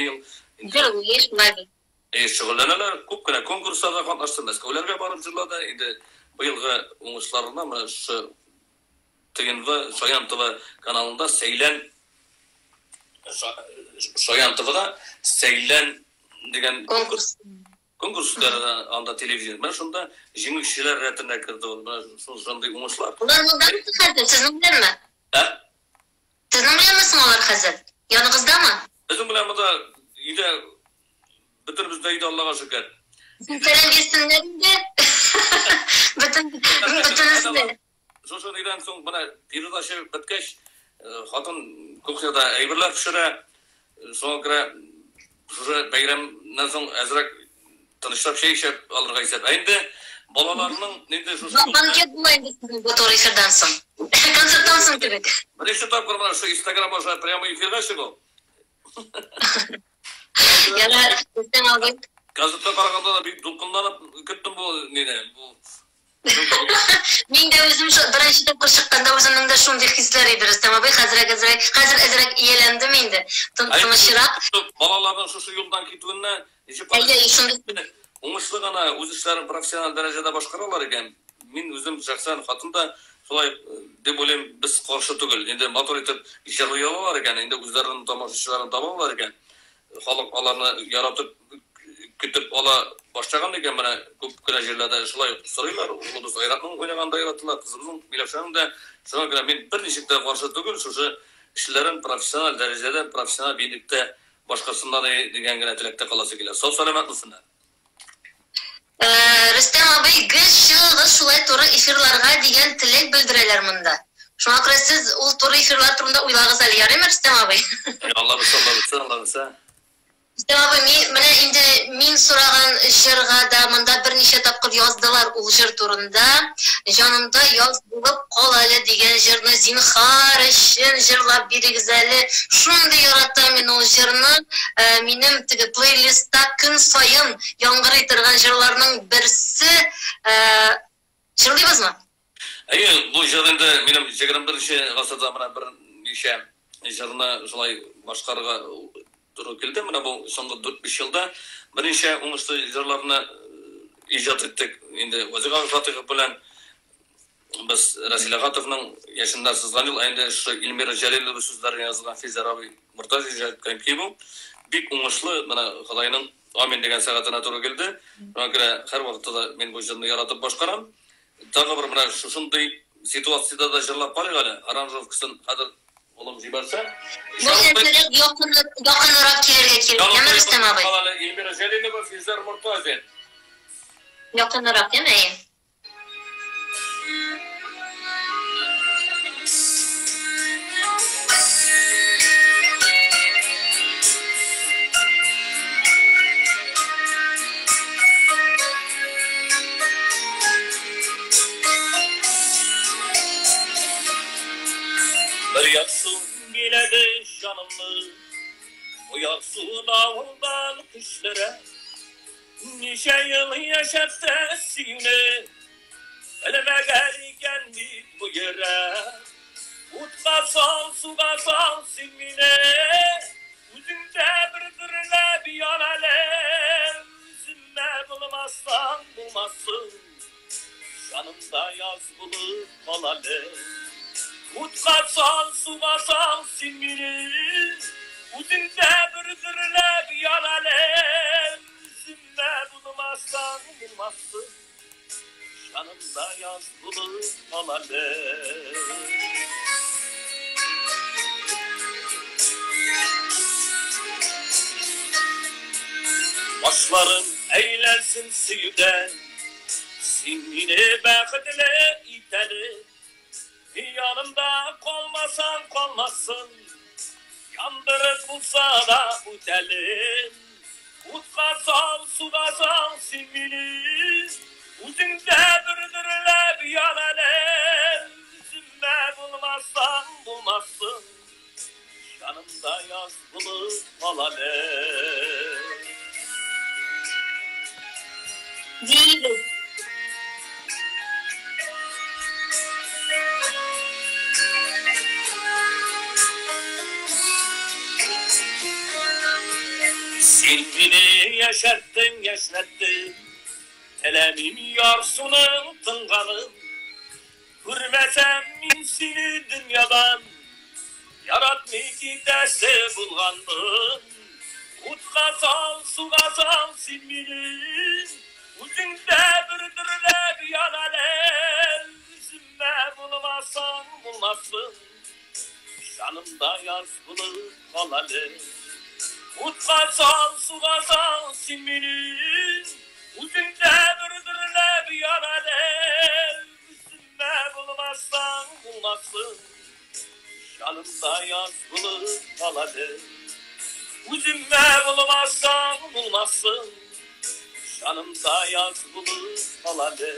S2: ел шөгыльләнәләр, күп кенә конкурсларда катнашты, Мәскәүләргә барып җырлады. Инде быелгы уңышларына менә шушы ТНВ, Шаян ТВ каналында Сәйлән Шаян ТВда Сәйлән дигән
S1: конкурс.
S2: Конкурс үткәрде анда телевидение. Менә шунда җиңүчеләр рәтенә керде ул. Менә шундый уңышлар.
S1: Улар монда хәзер, сезнең беләнме?
S2: Ә?
S1: Сезнең беләнме соң алар хәзер? Яныгыздамы?
S2: Безнең белән монда өйдә, бөтенебез дә өйдә, Аллага шөкер.
S1: Сәлам бирсеннәр инде. Бөтен бөтенесе.
S2: Шушы нидән соң менә передача беткәч, хатын кухняда әйберләр пешерә. Шуңа күрә шушы бәйрәмнән соң әзрәк тынычлап чәй эчеп алырга исәп. Ә инде балаларның инде шушы
S1: Банкет була инде сезнең бу туры эфирдан соң. Концерттан соң кебек.
S2: Беренче тапкыр менә шу Инстаграм аша прямой эфирга чыгу.
S1: Ярар, Рөстәм абый.
S2: Концертка караганда да бик дулкынланып көттем бу нине, бу.
S1: Мин дә үзем беренче тапкыр чыкканда үземнең дә шундый хисләр иде, Рөстәм абый. Хәзер әзрәк, хәзер әзрәк ияләндем инде. Тынычрак.
S2: Балаларның шушы юлдан китүенә ничек
S1: Әйе, шундый
S2: уңышлы гына үз эшләрен профессиональ дәрәҗәдә башкаралар икән. Мин үзем шәхсән, хатын да шулай дип уйлыйм, без каршы түгел. Инде матур итеп җырлый алалар икән, инде үзләренең тамашачыларын таба алалар икән. Халык аларны яратып көтеп ала башлаган икән, менә күп кенә җирләрдә шулай сорыйлар. Улыбыз Айратның уйнаганда яраталар, кызыбызның Миләүшәнең дә. Шуңа күрә мин берничек тә каршы түгел, шушы эшләрен профессиональ дәрәҗәдә, профессиональ биеклектә башкарсыннар дигән генә теләктә каласы килә. Сау сәламәт булсыннар.
S1: Рөстәм абый, гел чыгыгыз шулай туры эфирларга дигән теләк белдерәләр монда. Шуңа күрә сез ул туры эфирлар турында уйлагыз әле, ярыймы, Рөстәм абый?
S2: Алла булса, Алла булса, Алла булса.
S1: Рөстәм абый, мин менә инде мин сораган җырга да монда берничә тапкыр яздылар ул җыр турында. Җанымда яз булып кал әле дигән җырны зинһар өчен җырлап бирегез әле. Шундый яратам мин ул җырны. Минем теге плейлистта көн саен яңгырый торган җырларның берсе. Җырлыйбызмы?
S2: Әйе, бу җыр инде минем 21 гасырда менә берничә җырны шулай башкарырга туры килде. Менә бу соңгы 4-5 елда берничә уңышлы җырларны иҗат иттек. Инде Вазига Фатыйхов белән без Расил Агатовның Яшеннәр сызган юл, ә инде шушы Эльмира Җәлилова сүзләрен язган Физер абый Мортазин иҗат иткән көй бу. Бик уңышлы, менә Ходайның амин дигән сәгатенә туры килде. Шуңа күрә һәрвакытта да мин бу җырны яратып башкарам. Тагы бер менә шушындый ситуациядә дә җырлап карыйк әле. Аранжировкасын хәзер улым җибәрсә.
S1: Бу әзрәк якынрак килергә кирәк, яме, Рөстәм абый?
S2: Эльмира Җәлилова, Физер Мортазин.
S1: Якынрак, яме, әйе.
S2: Бер ярсу биләде җанымны, бу ярсу давылдан көчлерәк. Ничә ел яшәп тә сөюне белмәгән икән бит бу йөрәк. Утка сал, суга сал син мине, үзеңдә бер дөрләп ян әле. Үземә булмасаң булмасын, җанымда яз булып кал әле. Утка сал, суга сал син мине, үзеңдә бер дөрләп ян әле. Үземә булмасаң булмасын, җанымда яз булып кал әле. Башларым әйләнсен сөюдән, син мине бәхетле ит әле. Янымда калмасаң калмасын, яндырып булса да үт әле. Утка сал, суга сал син мине, үзеңдә бер дөрләп ян әле. Үземә булмасаң булмасын, җанымда яз булып кал әле.
S1: Диегез.
S2: Син мине яшәрттең, яшьнәттең, теләмим ярсуның тынганын. Күрмәсәм мин сине дөньядан, Яратмый китәсе булганмын. Утка сал, суга сал син мине. Үзеңдә бер дөрләп ян әле. Үземә булмасаң булмасын. Җанымда яз булып кал әле. Утка сал, суга сал син мине. Үзеңдә бер дөрләп ян әле. Үземә булмасаң булмасын. Җанымда яз булып кал әле. Үземә булмасаң булмасын. Җанымда яз булып кал әле.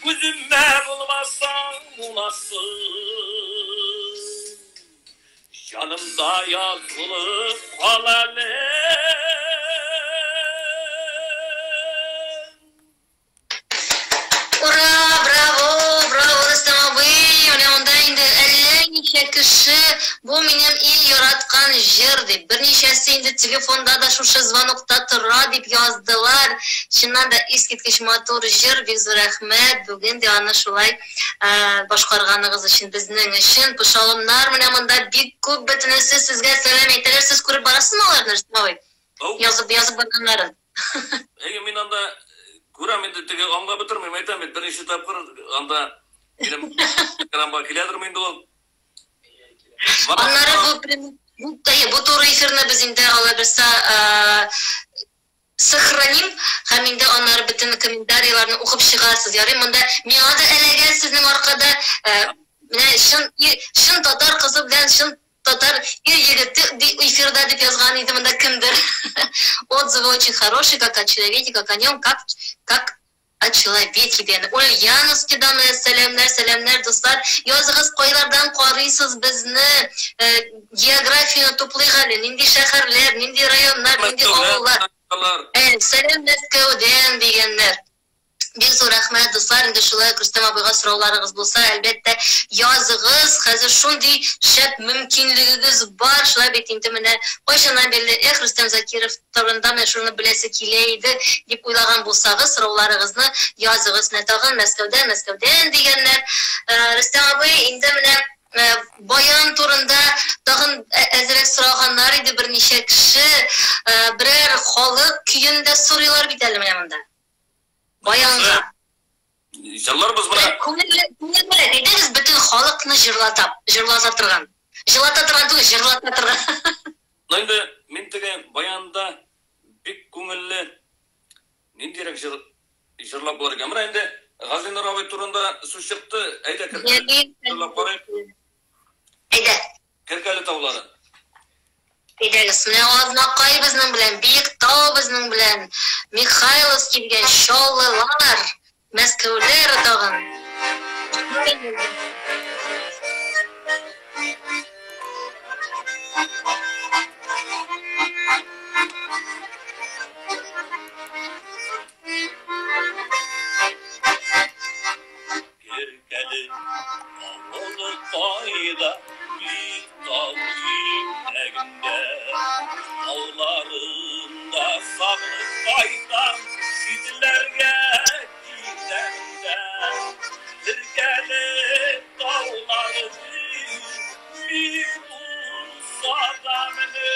S2: Үземә булмасаң булмасын. Җанымда яз булып кал әле.
S1: Ура, браво, браво, Рөстәм абый! Менә монда инде әллә ничә кеше бу минем иң яраткан җыр дип, берничәсе инде телефонда да шушы звонокта тора дип яздылар. Чыннан да искиткеч матур җыр, бик зур рәхмәт. Бүген дә аны шулай башкарганыгыз өчен, безнең өчен. Пошалымнар менә монда бик күп, бөтенесе сезгә сәлам әйтәләр. Сез күреп барасызмы аларны, Рөстәм абый? Язып, язып барганнарын.
S2: Әйе, мин анда күрәм инде, теге аңлап бетермим, әйтәм бит, беренче тапкыр анда минем экранга киләдерме инде ул.
S1: Аннары бу туры эфирны без инде алаберса сохраним һәм инде аннары бөтен комментарийларны укып чыгарсыз. Ярый, монда миңа да эләгә сезнең аркада, менә чын татар кызы белән чын татар ир егете эфирда дип язган иде монда кемдер. Отзывы очень хорошие, как о человеке, как о нем, как о человеке дигән. Ульяновскидан сәламнәр, сәламнәр, дуслар. Языгыз, кайлардан карыйсыз безне? Географияне туплыйк әле. Нинди шәһәрләр, нинди районнар, нинди авыллар. Сәлам Мәскәүдән дигәннәр. Бик зур рәхмәт, дуслар. Инде шулай Рөстәм абыйга сорауларыгыз булса, әлбәттә, языгыз. Хәзер шундый шәп мөмкинлегегез бар. Шулай бит инде менә кайчаннан бирле, эх, Рөстәм Закиров турында менә шуны беләсе килә иде дип уйлаган булсагыз, сорауларыгызны языгыз. Менә тагын Мәскәүдән, Мәскәүдән дигәннәр. Рөстәм абый, инде менә баян турында тагын әзрәк сораганнар иде берничә кеше. Берәр халык көен дә сорыйлар бит әле менә монда. Баянга.
S2: Җырларбыз менә.
S1: Күңелле, күңелле. Әйдәгез бөтен халыкны җырлатап, җырлата торган. Җылата торган түгел, җырлата торган.
S2: Инде мин теге баянда бик күңелле ниндирәк җыр җырлап булыр икән. Менә инде Газинур абый турында сүз чыкты. Әйдә җырлап карыйк.
S1: Әйдә.
S2: Керкәле таулары.
S1: Әйдәгез, менә Азнакай безнең белән, Биектау безнең белән, Михайловский дигән Чаллылар, Мәскәүләр тагын.
S2: Керкәле авылы кайда, Биектау итәгендә, тауларында сагынып кайтам, читләргә китәмдә. Керкәле таулары бик булса да менә,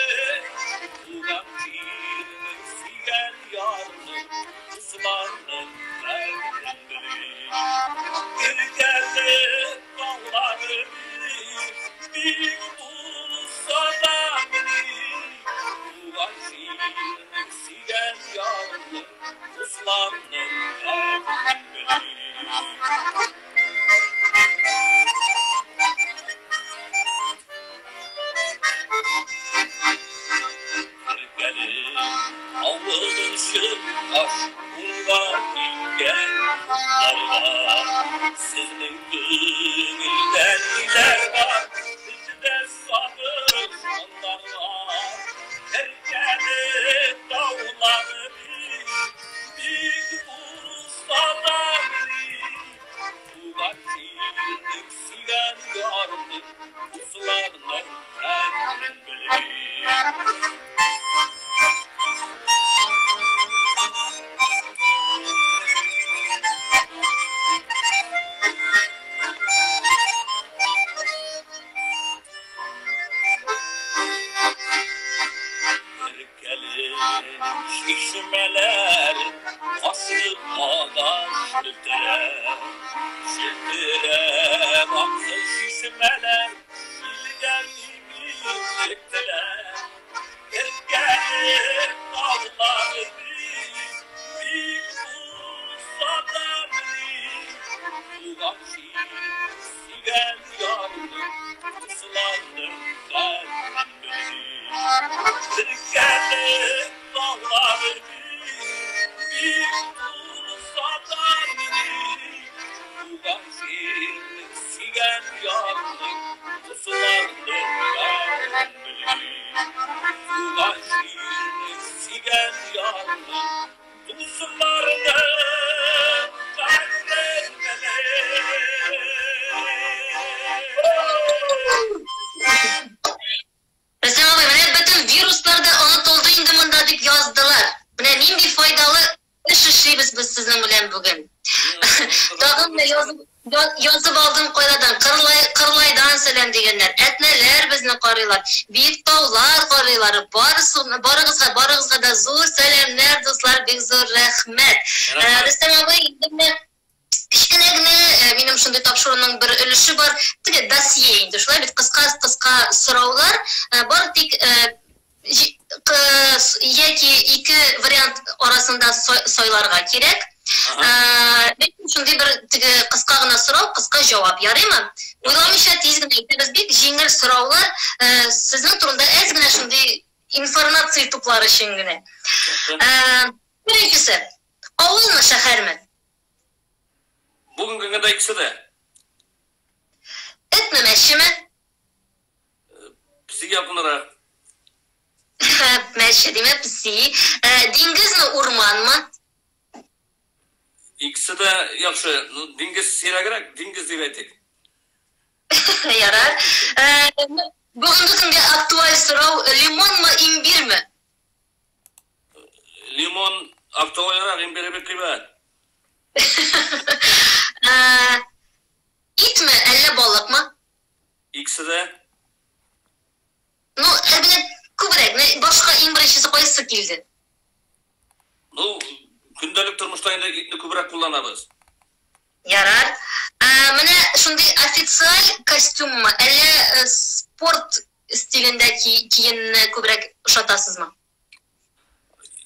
S2: туган җирнең сөйгән ярының, дусларның кадерен белеп. Керкәле таулары бик булса да менә, туган җирнең сөйгән ярының, дусларның кадерен белеп. Керкәле авылын чыккач, уңга киткән юлларга, сезнең күңелдә ниләр бар, бездә сагыш аннарга. Керкәле таулары бик булса да менә, туган җирнең сөйгән ярының, дусларның кадерен белеп. Чишмәләр асылмада челтерәп, челтерәп аксын чишмәләр, җилгә селкетеләр. Кергән таулар бик булса да туган җир, сөйгән ярның, дусларның кадерен белми. Кергән таулар бик булса да туган җир, сөйгән ярның, дусларның кадерен белми. Туган җир, сөйгән ярның, дусларның кадерен белми.
S1: Рөстәм абый, менә бөтен вируслар да онытылды инде монда дип яздылар. Менә нинди файдалы эш эшлибез без сезнең белән бүген. Тагын да язып алдым кайладан, Кырлай, Кырлайдан сәлам дигәннәр. Әтнәләр безне карыйлар, биек таулар карыйлар. Барысы, барыгызга, барыгызга да зур сәламнәр, дуслар, бик зур рәхмәт. Рөстәм абый, инде менә кечкенә генә минем шундый тапшыруның бер өлеше бар. Теге досье инде, шулай бит, кыска-кыска сораулар, бар тик яки ике вариант арасында сайларга кирәк. Ләкин шундый бер теге кыска гына сорау, кыска җавап, ярыймы? Уйламыйча тиз генә әйтәбез, бик җиңел сораулар, сезнең турында әз генә шундый информация туплар өчен генә. Беренчесе, авылмы, шәһәрме?
S2: Бүгенге көндә икесе дә.
S1: Этме, мәчеме?
S2: Песигә якынрак.
S1: Мәче, димәк, песи. Диңгезме, урманмы?
S2: Икесе дә яхшы. Ну, диңгез сирәгрәк, диңгез дип әйтик.
S1: Ярар. Бүгенге көнгә актуаль сорау, лимонмы, имбирме?
S2: Лимон актуальрак, имбире бик кыйбат.
S1: Итме, әллә балыкмы?
S2: Икесе дә.
S1: Ну, ә менә күбрәк, башка иң беренчесе кайсысы килде?
S2: Ну, көндәлек тормышта инде итне күбрәк кулланабыз.
S1: Ярар. Менә шундый официаль костюммы, әллә спорт стилендә киемне күбрәк ошатасызмы?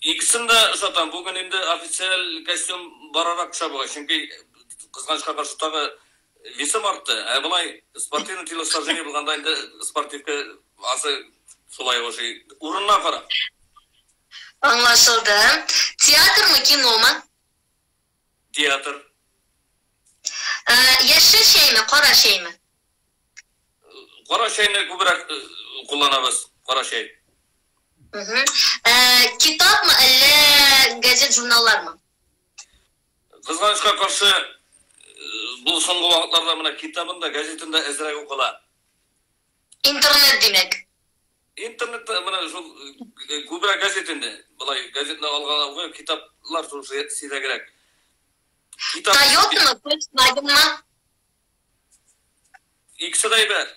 S2: Икесен дә ошатам. Бүген инде официаль костюм барарак төшә бугай, чөнки кызганычка каршы тагы весым артты. Ә болай спортивный телосложение булганда инде спортивка асы шулай ошый. Урынына карап.
S1: Аңлашылды. Театрмы, киномы?
S2: Театр.
S1: Яшел чәйме, кара чәйме?
S2: Кара чәйне күбрәк кулланабыз, кара чәй.
S1: Китапмы, әллә газет, журналлармы?
S2: Кызганычка каршы, бу соңгы вакытларда менә китабын да, газетын да әзрәк укыла.
S1: Интернет димәк.
S2: Интернетта менә шул күбрәк газет инде. Болай газетны алган укый, китаплар шул сирәгрәк. Китап
S1: Тойотамы, Volkswagenмы?
S2: Икесе дә әйбәт.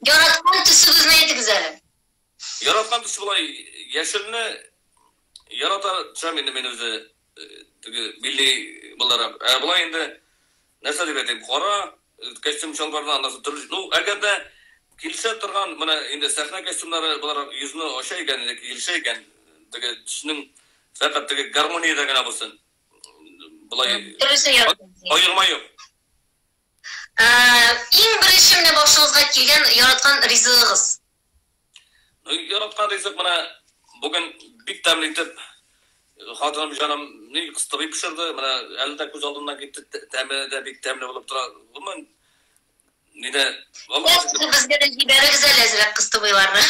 S1: Яраткан төсегезне әйтегез әле.
S2: Яраткан төс болай яшелне ярата төшәм инде мин үзе теге милли буларак. Ә болай инде нәрсә дип әйтим, кара костюм чалбардан аннан соң төрле, ну, әгәр дә килешә торган, менә инде сәхнә костюмнары буларак йөзне ача икән, инде килешә икән, теге төснең фәкать теге гармониядә генә булсын. Болай
S1: Төрлесен яратасыз.
S2: аерма юк.
S1: Иң беренче менә башыгызга килгән яраткан ризыгыгыз?
S2: Ну, яраткан ризык менә бүген бик тәмле итеп хатыным җаным ни кыстыбый пешерде. Менә әле дә күз алдымнан китте, тәме дә бик тәмле булып тора. Гомумән, нидә,
S1: Аллаһ безгә дә җибәрегез әле әзрәк кыстыбыйларны.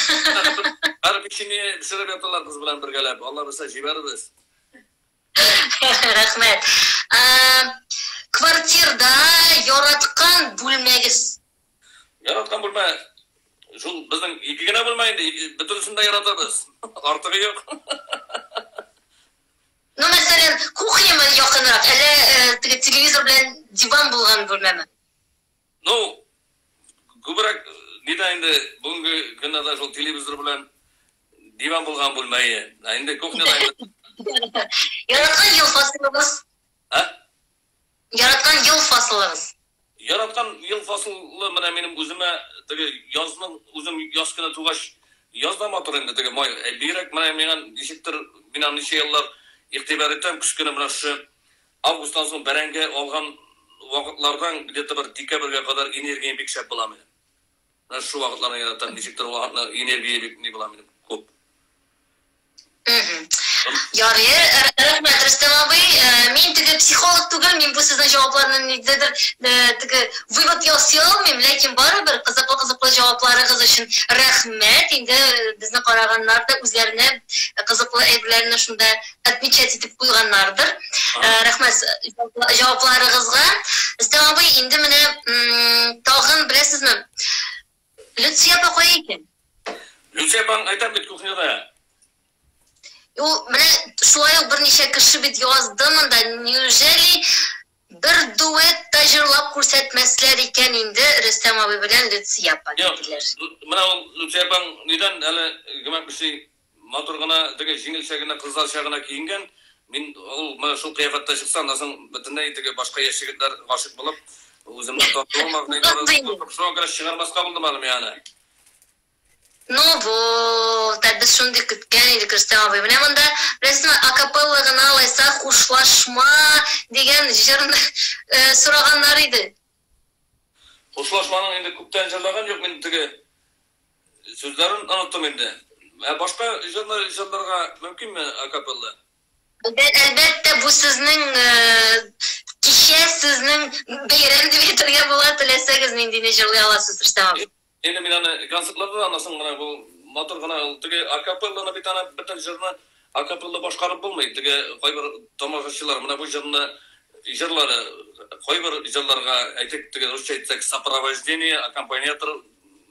S2: Һәр печенье пешереп яталар кыз белән бергәләп. Алла бирсә җибәрербез.
S1: Рәхмәт. Квартирда яраткан бүлмәгез?
S2: Яраткан бүлмә шул безнең ике генә бүлмә инде, бөтенесен дә яратабыз. Артыгы юк.
S1: Ну, мәсәлән, кухнямы якынрак, әллә теге телевизор белән диван булган бүлмәме?
S2: Ну, күбрәк Нидә инде бүгенге көндә шул телевизор белән диван булган бүлмә. Ә инде кухняда инде.
S1: Яраткан ел фасылыгыз?
S2: А?
S1: Яраткан ел фасылыгыз?
S2: Яраткан ел фасылы менә минем үземә теге язның үзем яз көне тугач, яз да матур инде теге май. Бигрәк менә миңа ничектер, мин аны ничә еллар игътибар итәм, көз көне менә шушы августтан соң бәрәңге алган вакытлардан где-то бер декабрьгә кадәр энергия бик шәп була минем. Менә шул вакытларны яратам, ничектер ул вакытны энергия бик ни була минем күп.
S1: Ярый, рәхмәт, Рөстәм абый. Мин теге психолог түгел, мин бу сезнең җавапларны нидәдер теге вывод ясый алмыйм, ләкин барыбер кызыклы-кызыклы җавапларыгыз өчен рәхмәт. Инде безне караганнар да үзләренә кызыклы әйберләрне шунда отмечать итеп куйганнардыр. Рәхмәт җавапларыгызга. Рөстәм абый, инде менә тагын беләсезме? Люция апа кая икән?
S2: Люция апаң әйтәм бит кухняда.
S1: Ул менә шулай ук берничә кеше бит язды монда. Неужели бер дуэт та җырлап күрсәтмәсләр икән инде Рөстәм абый белән Люция апа диделәр.
S2: Менә ул Люция апаң нидән әле гөмәк кеше матур гына теге җиңелчә генә кызларча гына киенгән. Мин ул менә шул кыяфәттә чыкса, аннан соң бөтенләй теге башка яшь егетләр гашыйк булып, үземне тартып алмак, шуңа күрә чыгармаска булдым әле мин аны.
S1: Ну вот, ә без шундый көткән идек, Рөстәм абый. Менә монда, беләсезме, акапелла гына алайса хушлашма дигән җырны сораганнар иде.
S2: Хушлашманың инде күптән җырлаган юк, мин теге сүзләрен оныттым инде. Ә башка җырны җырларга мөмкинме акапелла?
S1: Әлбәттә, бу сезнең кичә, сезнең бәйрәм дип әйтергә була, теләсәгез ниндине җырлый аласыз, Рөстәм абый.
S2: Инде мин аны концертларда да аннан соң менә бу матур гына ул теге акапелланы бит аны бөтен җырны акапелла башкарып булмый. Теге кайбер тамашачылар менә бу җырны җырлары кайбер җырларга әйтик теге русча әйтсәк сопровождение, аккомпаниатор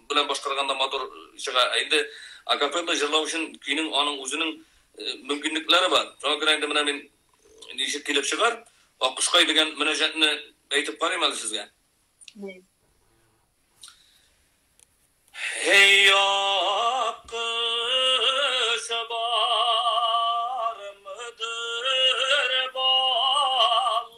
S2: белән башкарганда матур чыга. Ә инде акапелла җырлау өчен көйнең аның үзенең мөмкинлекләре бар. Шуңа күрә инде менә мин ничек килеп чыгар, Аккошкай дигән мөнәҗәтне әйтеп карыйм әле сезгә. Hey akış var mıdır balam?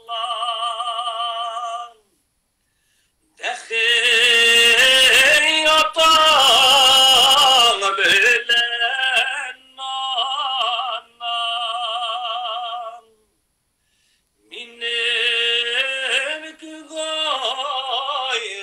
S2: Dehil atan bilen anam. Minim gayrı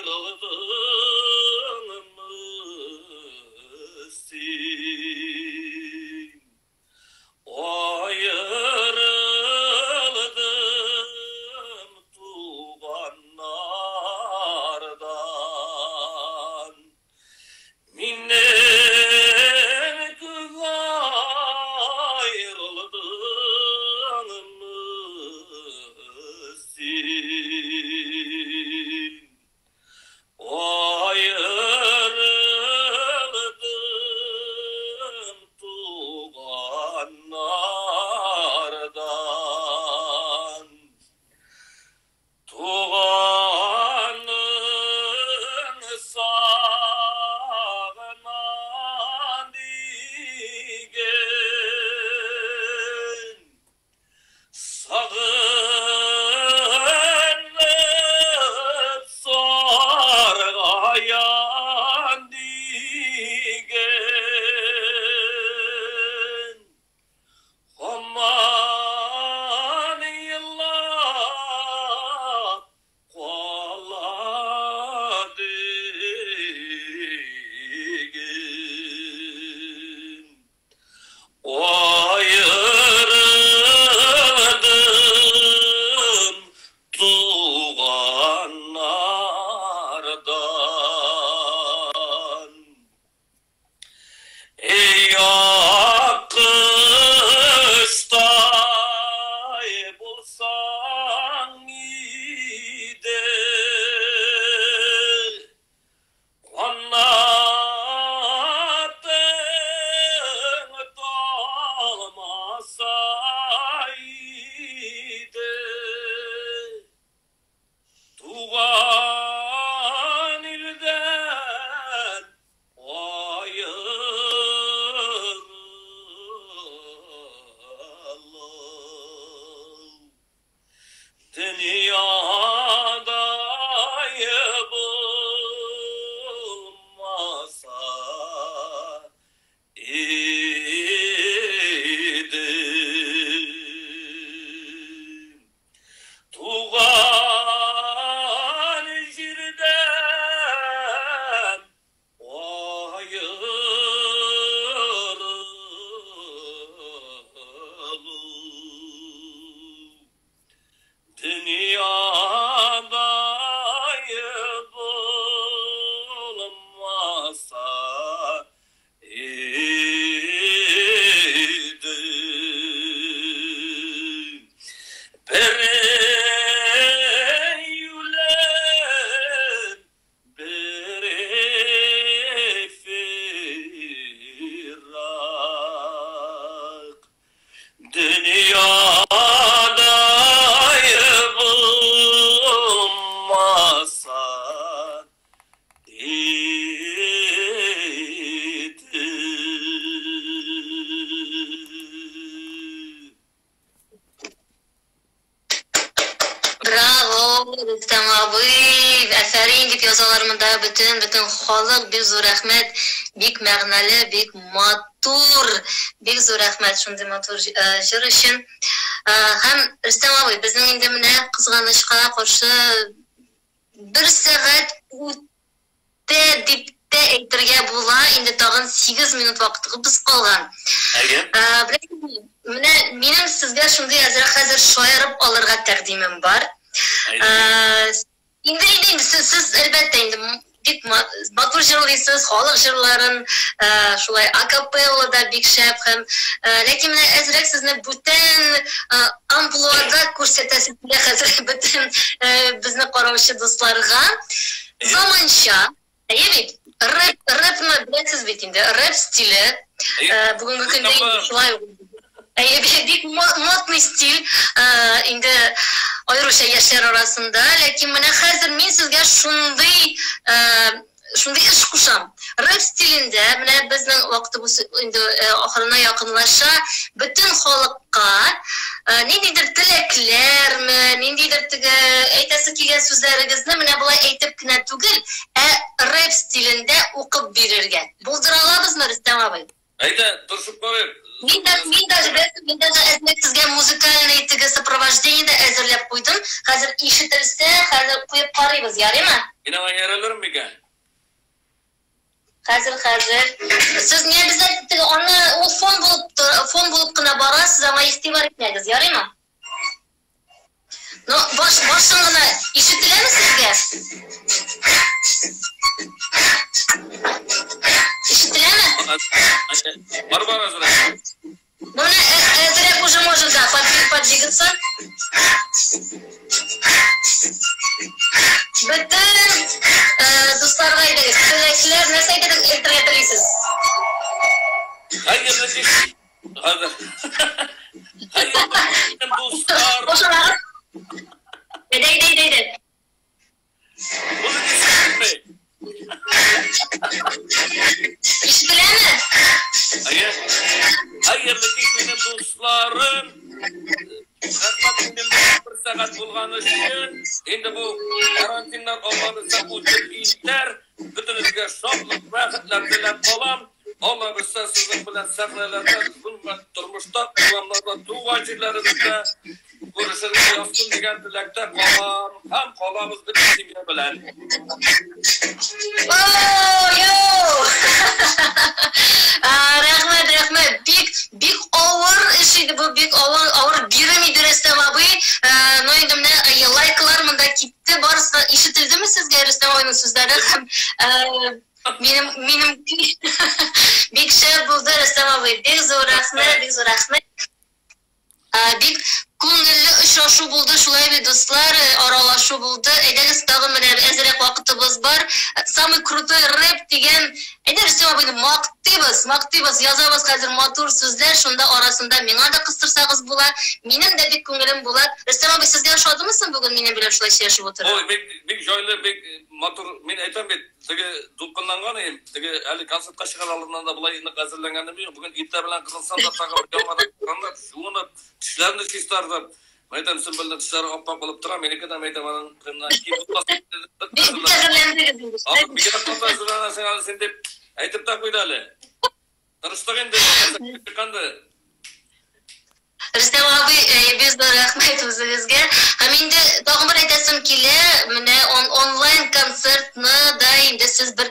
S1: Амин дип язалар монда бөтен бөтен халык. Бик зур рәхмәт. Бик мәгънәле, бик матур. Бик зур рәхмәт шундый матур җыр өчен. Һәм Рөстәм абый, безнең инде менә кызганычка каршы бер сәгать үтте дип тә әйтергә була, инде тагын 8 минут вакытыбыз калган.
S2: Әйе.
S1: Беләсезме, менә минем сезгә шундый әзрәк хәзер шаярып алырга тәкъдимем бар.
S2: Әйдә.
S1: Инде инде инде сез, сез әлбәттә инде бик матур җырлыйсыз, халык җырларын, шулай акапелла да бик шәп һәм ләкин менә әзрәк сезне бүтән амплуада күрсәтәсе килә хәзер бөтен безне караучы дусларга. Заманча, әйе бит, рэп, рэпны беләсез бит инде, рэп стиле бүгенге көндә инде шулай ук. Әйе, бик модный стиль, инде аеруча яшьләр арасында, ләкин менә хәзер мин сезгә шундый шундый эш кушам. Рэп стилендә, менә безнең вакытыбыз инде ахырына якынлаша, бөтен халыкка ниндидер теләкләрме, ниндидер теге әйтәсе килгән сүзләрегезне менә болай әйтеп кенә түгел, ә рэп стилендә укып бирергә. Булдыра алабызмы, Рөстәм абый?
S2: Әйдә, тырышып карыйк.
S1: Мин дә, мин даже, беләсез, мин даже әзрәк сезгә музыкальный теге сопровождение дә әзерләп куйдым. Хәзер ишетелсә, хәзер куеп карыйбыз, ярыймы?
S2: Мин аңа иярәлерме микән?
S1: Хәзер, хәзер. Сез не обязательно теге аны ул фон булып фон булып кына бара, сез аңа игътибар итмәгез, ярыймы? Ну, баш башын гына ишетеләме сезгә? Ишетеләме?
S2: Бар бар әзрәк.
S1: Ну, менә әзрәк уже можно, да, подвигаться. Бөтен дусларга әйдәгез, теләкләр, нәрсә әйтергә телисез?
S2: Хәерле кич. Хәзер. Хәерле дуслар.
S1: Кушылагыз. Әйдә, әйдә, әйдә, әйдә.
S2: Музыка ишетелми.
S1: Ишетеләме?
S2: Әйе. Хәерле кич, минем дусларым. Рәхмәт минем белән бер сәгать булган өчен. Инде бу карантиннар Аллабызда үтеп китәр. Бөтенегезгә шатлык, бәхетләр теләп калам. Алла бирсә, сезнең белән сәхнәләрдә, гомумән тормышта, урамнарда, туган җирләребездә күрешергә язсын дигән теләктә калам һәм калабыз бөтен семья белән.
S1: О, Рәхмәт, рәхмәт. Бик, бик авыр эш иде бу, бик авыр, авыр бирем иде Рөстәм абый. Ну инде менә лайклар монда китте, барысы да ишетелдеме сезгә Рөстәм абыйның сүзләре һәм минем минем бик шәп булды Рөстәм абый. Бик зур рәхмәт, бик зур рәхмәт. Бик күңелле очрашу булды, шулай бит, дуслар, аралашу булды. Әйдәгез, тагын менә әзрәк вакытыбыз бар. Самый крутой рэп дигән, әйдә Рөстәм абыйны мактыйбыз, мактыйбыз, язабыз хәзер матур сүзләр, шунда арасында миңа да кыстырсагыз була. Минем дә бик күңелем була. Рөстәм абый, сезгә ошадымы соң бүген минем белән шулай сөйләшеп утыру?
S2: Ой, бик бик җайлы, бик матур. Мин әйтәм бит, теге дулкынланган идем, теге әле концертка чыгар алдыннан да болай нык әзерләнгәнем юк. Бүген иртә белән кызынсам да тагы бер яңадан кырынып, жуынып, тешләрне чистартып, мәйтәм, Сөмбелнең тешләре ап-ак булып тора, минеке дә мәйтәм, аның кырыннан ким булмасын.
S1: Бик әзерләндегез инде.
S2: Аны бигрәк каты әзерләнәсең әле син дип әйтеп тә куйды әле. Тырыштык инде, чыкканды.
S1: Рөстәм абый, бик зур рәхмәт үзегезгә. Һәм инде тагын бер әйтәсем килә, менә он онлайн концертны да инде сез бер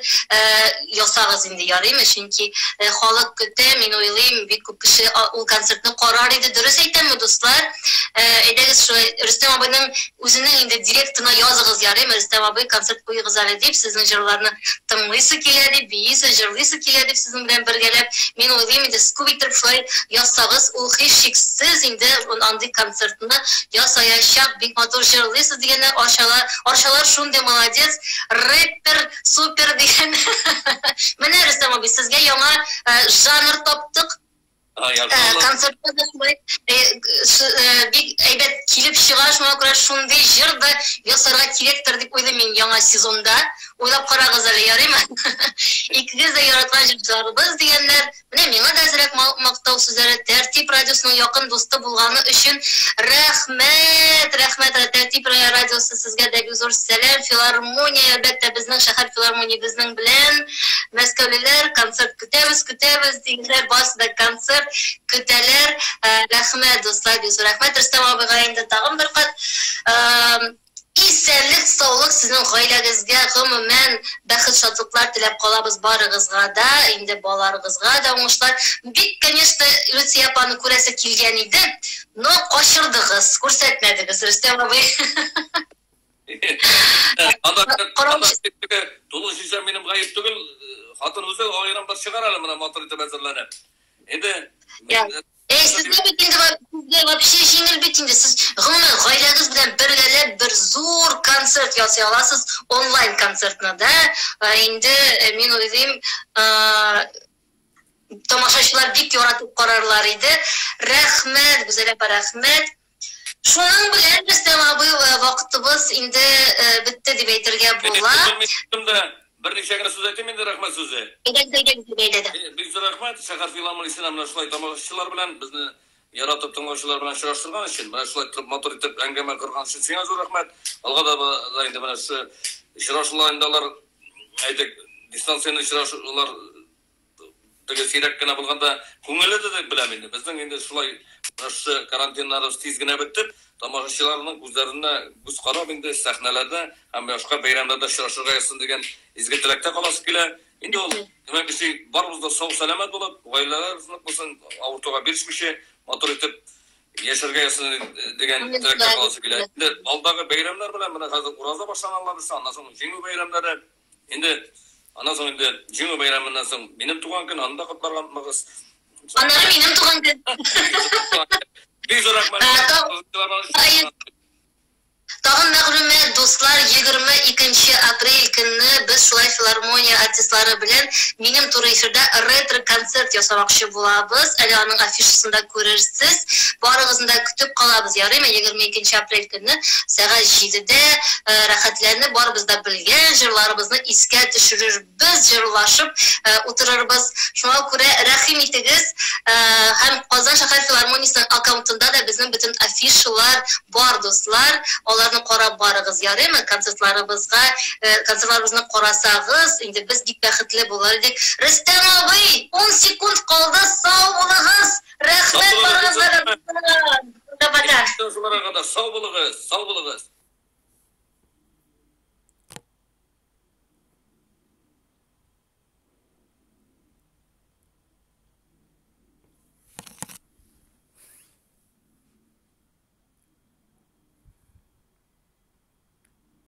S1: ясагыз инде, ярыймы? Чөнки халык көтә, мин уйлыйм, бик күп кеше ул концертны карар иде. Дөрес әйтәмме, дуслар? Әйдәгез шулай Рөстәм абыйның үзенең инде директына языгыз, ярыймы? Рөстәм абый, концерт куегыз әле дип, сезнең җырларны тыңлыйсы килә дип, биисе, җырлыйсы килә дип сезнең белән бергәләп. Мин уйлыйм инде, сез күп иттереп шулай язсагыз, ул һичшиксез инде андый концертны ясаячак. Бик матур җырлыйсыз дигәннәр, арчалар, арчалар шундый молодец, рэпер, супер дигән. Менә Рөстәм абый, сезгә яңа жанр таптык. Концертта да шулай бик әйбәт килеп чыга, шуңа күрә шундый җыр да ясарга кирәктер дип уйлыйм мин яңа сезонда. Уйлап карагыз әле, ярыймы? Икегез дә яраткан җырчыларыбыз дигәннәр. Менә миңа да әзрәк мактау сүзләре. Тәртип радиосының якын дусты булганы өчен рәхмәт, рәхмәт, Тәртип радиосы сезгә дә бик зур сәлам. Филармония, әлбәттә, безнең шәһәр филармония безнең белән. Мәскәүлеләр, концерт көтәбез, көтәбез дигәннәр, барысы да концерт көтәләр. Рәхмәт, дуслар, бик зур рәхмәт. Рөстәм абыйга инде тагын бер кат исәнлек, саулык сезнең гаиләгезгә, гомумән бәхет, шатлыклар теләп калабыз барыгызга да, инде балаларыгызга да уңышлар. Бик, конечно, Люция апаны күрәсе килгән иде, но качырдыгыз, күрсәтмәдегез, Рөстәм абый.
S2: Анда тулы шешә минем гаеп түгел, хатын үзе аерым бер чыгар әле менә матур итеп әзерләнеп. Инде
S1: Эй, сезгә бит инде сезгә вообще җиңел бит инде. Сез гомумән гаиләгез белән бергәләп бер зур концерт ясый аласыз, онлайн концертны, да? Инде мин уйлыйм, тамашачылар бик яратып карарлар иде. Рәхмәт, Гүзәл апа, рәхмәт. Шуның белән Рөстәм абый вакытыбыз инде бетте дип әйтергә була.
S2: Берничә генә сүз әйтим инде, рәхмәт сүзе.
S1: Әйдәгез, әйдәгез, әйдәгез.
S2: Бик зур рәхмәт шәһәр филармониясенә менә шулай тамашачылар белән, безне яратып тыңлаучылар белән очраштырган өчен, менә шулай торып матур итеп әңгәмә корган өчен сиңа зур рәхмәт. Алга да да инде менә шушы очрашулар инде алар, әйтик, дистанцияне очрашулар теге сирәк кенә булганда күңелле дә дип беләм инде. Безнең инде шулай менә шушы карантиннарыбыз тиз генә бетеп, тамашачыларның күзләренә күз карап инде сәхнәләрдә һәм башка бәйрәмнәрдә очрашырга язсын дигән изге теләктә каласы килә. Инде ул, димәк, без барыбыз да сау-сәламәт булып, гаиләләребез нык булсын, авыртуга бирешмичә, матур итеп яшәргә язсын дигән теләктә каласы килә. Инде алдагы бәйрәмнәр белән менә хәзер ураза башлана Алла бирсә, аннан соң Җиңү бәйрәмнәре. Инде аннан соң инде Җиңү бәйрәменнән соң минем туган көн, аны да котларга онытмагыз.
S1: Аннары минем туган көн.
S2: Бик зур рәхмәт.
S1: Тагын мәгълүмат, дуслар, 22 апрель көнне без шулай филармония артистлары белән минем туры эфирда ретро-концерт ясамакчы булабыз. Әле аның афишасын да күрерсез. Барыгызны да көтеп калабыз. Ярыймы? 22 апрель көнне сәгать 7-дә рәхәтләнеп барыбыз да белгән җырларыбызны искә төшерербез, җырлашып утырырбыз. Шуңа күрә рәхим итегез. Һәм Казан шәһәр филармониясенең аккаунтында да безнең бөтен афишалар бар, дуслар. Аларны карап барыгыз, ярыймы? Концертларыбызга, концертларыбызны карасагыз, инде без бик бәхетле булыр идек. Рөстәм абый, 10 секунд калды, сау булыгыз. Рәхмәт барыгызга да. Пока-пока.
S2: Шуларга да сау булыгыз, сау булыгыз.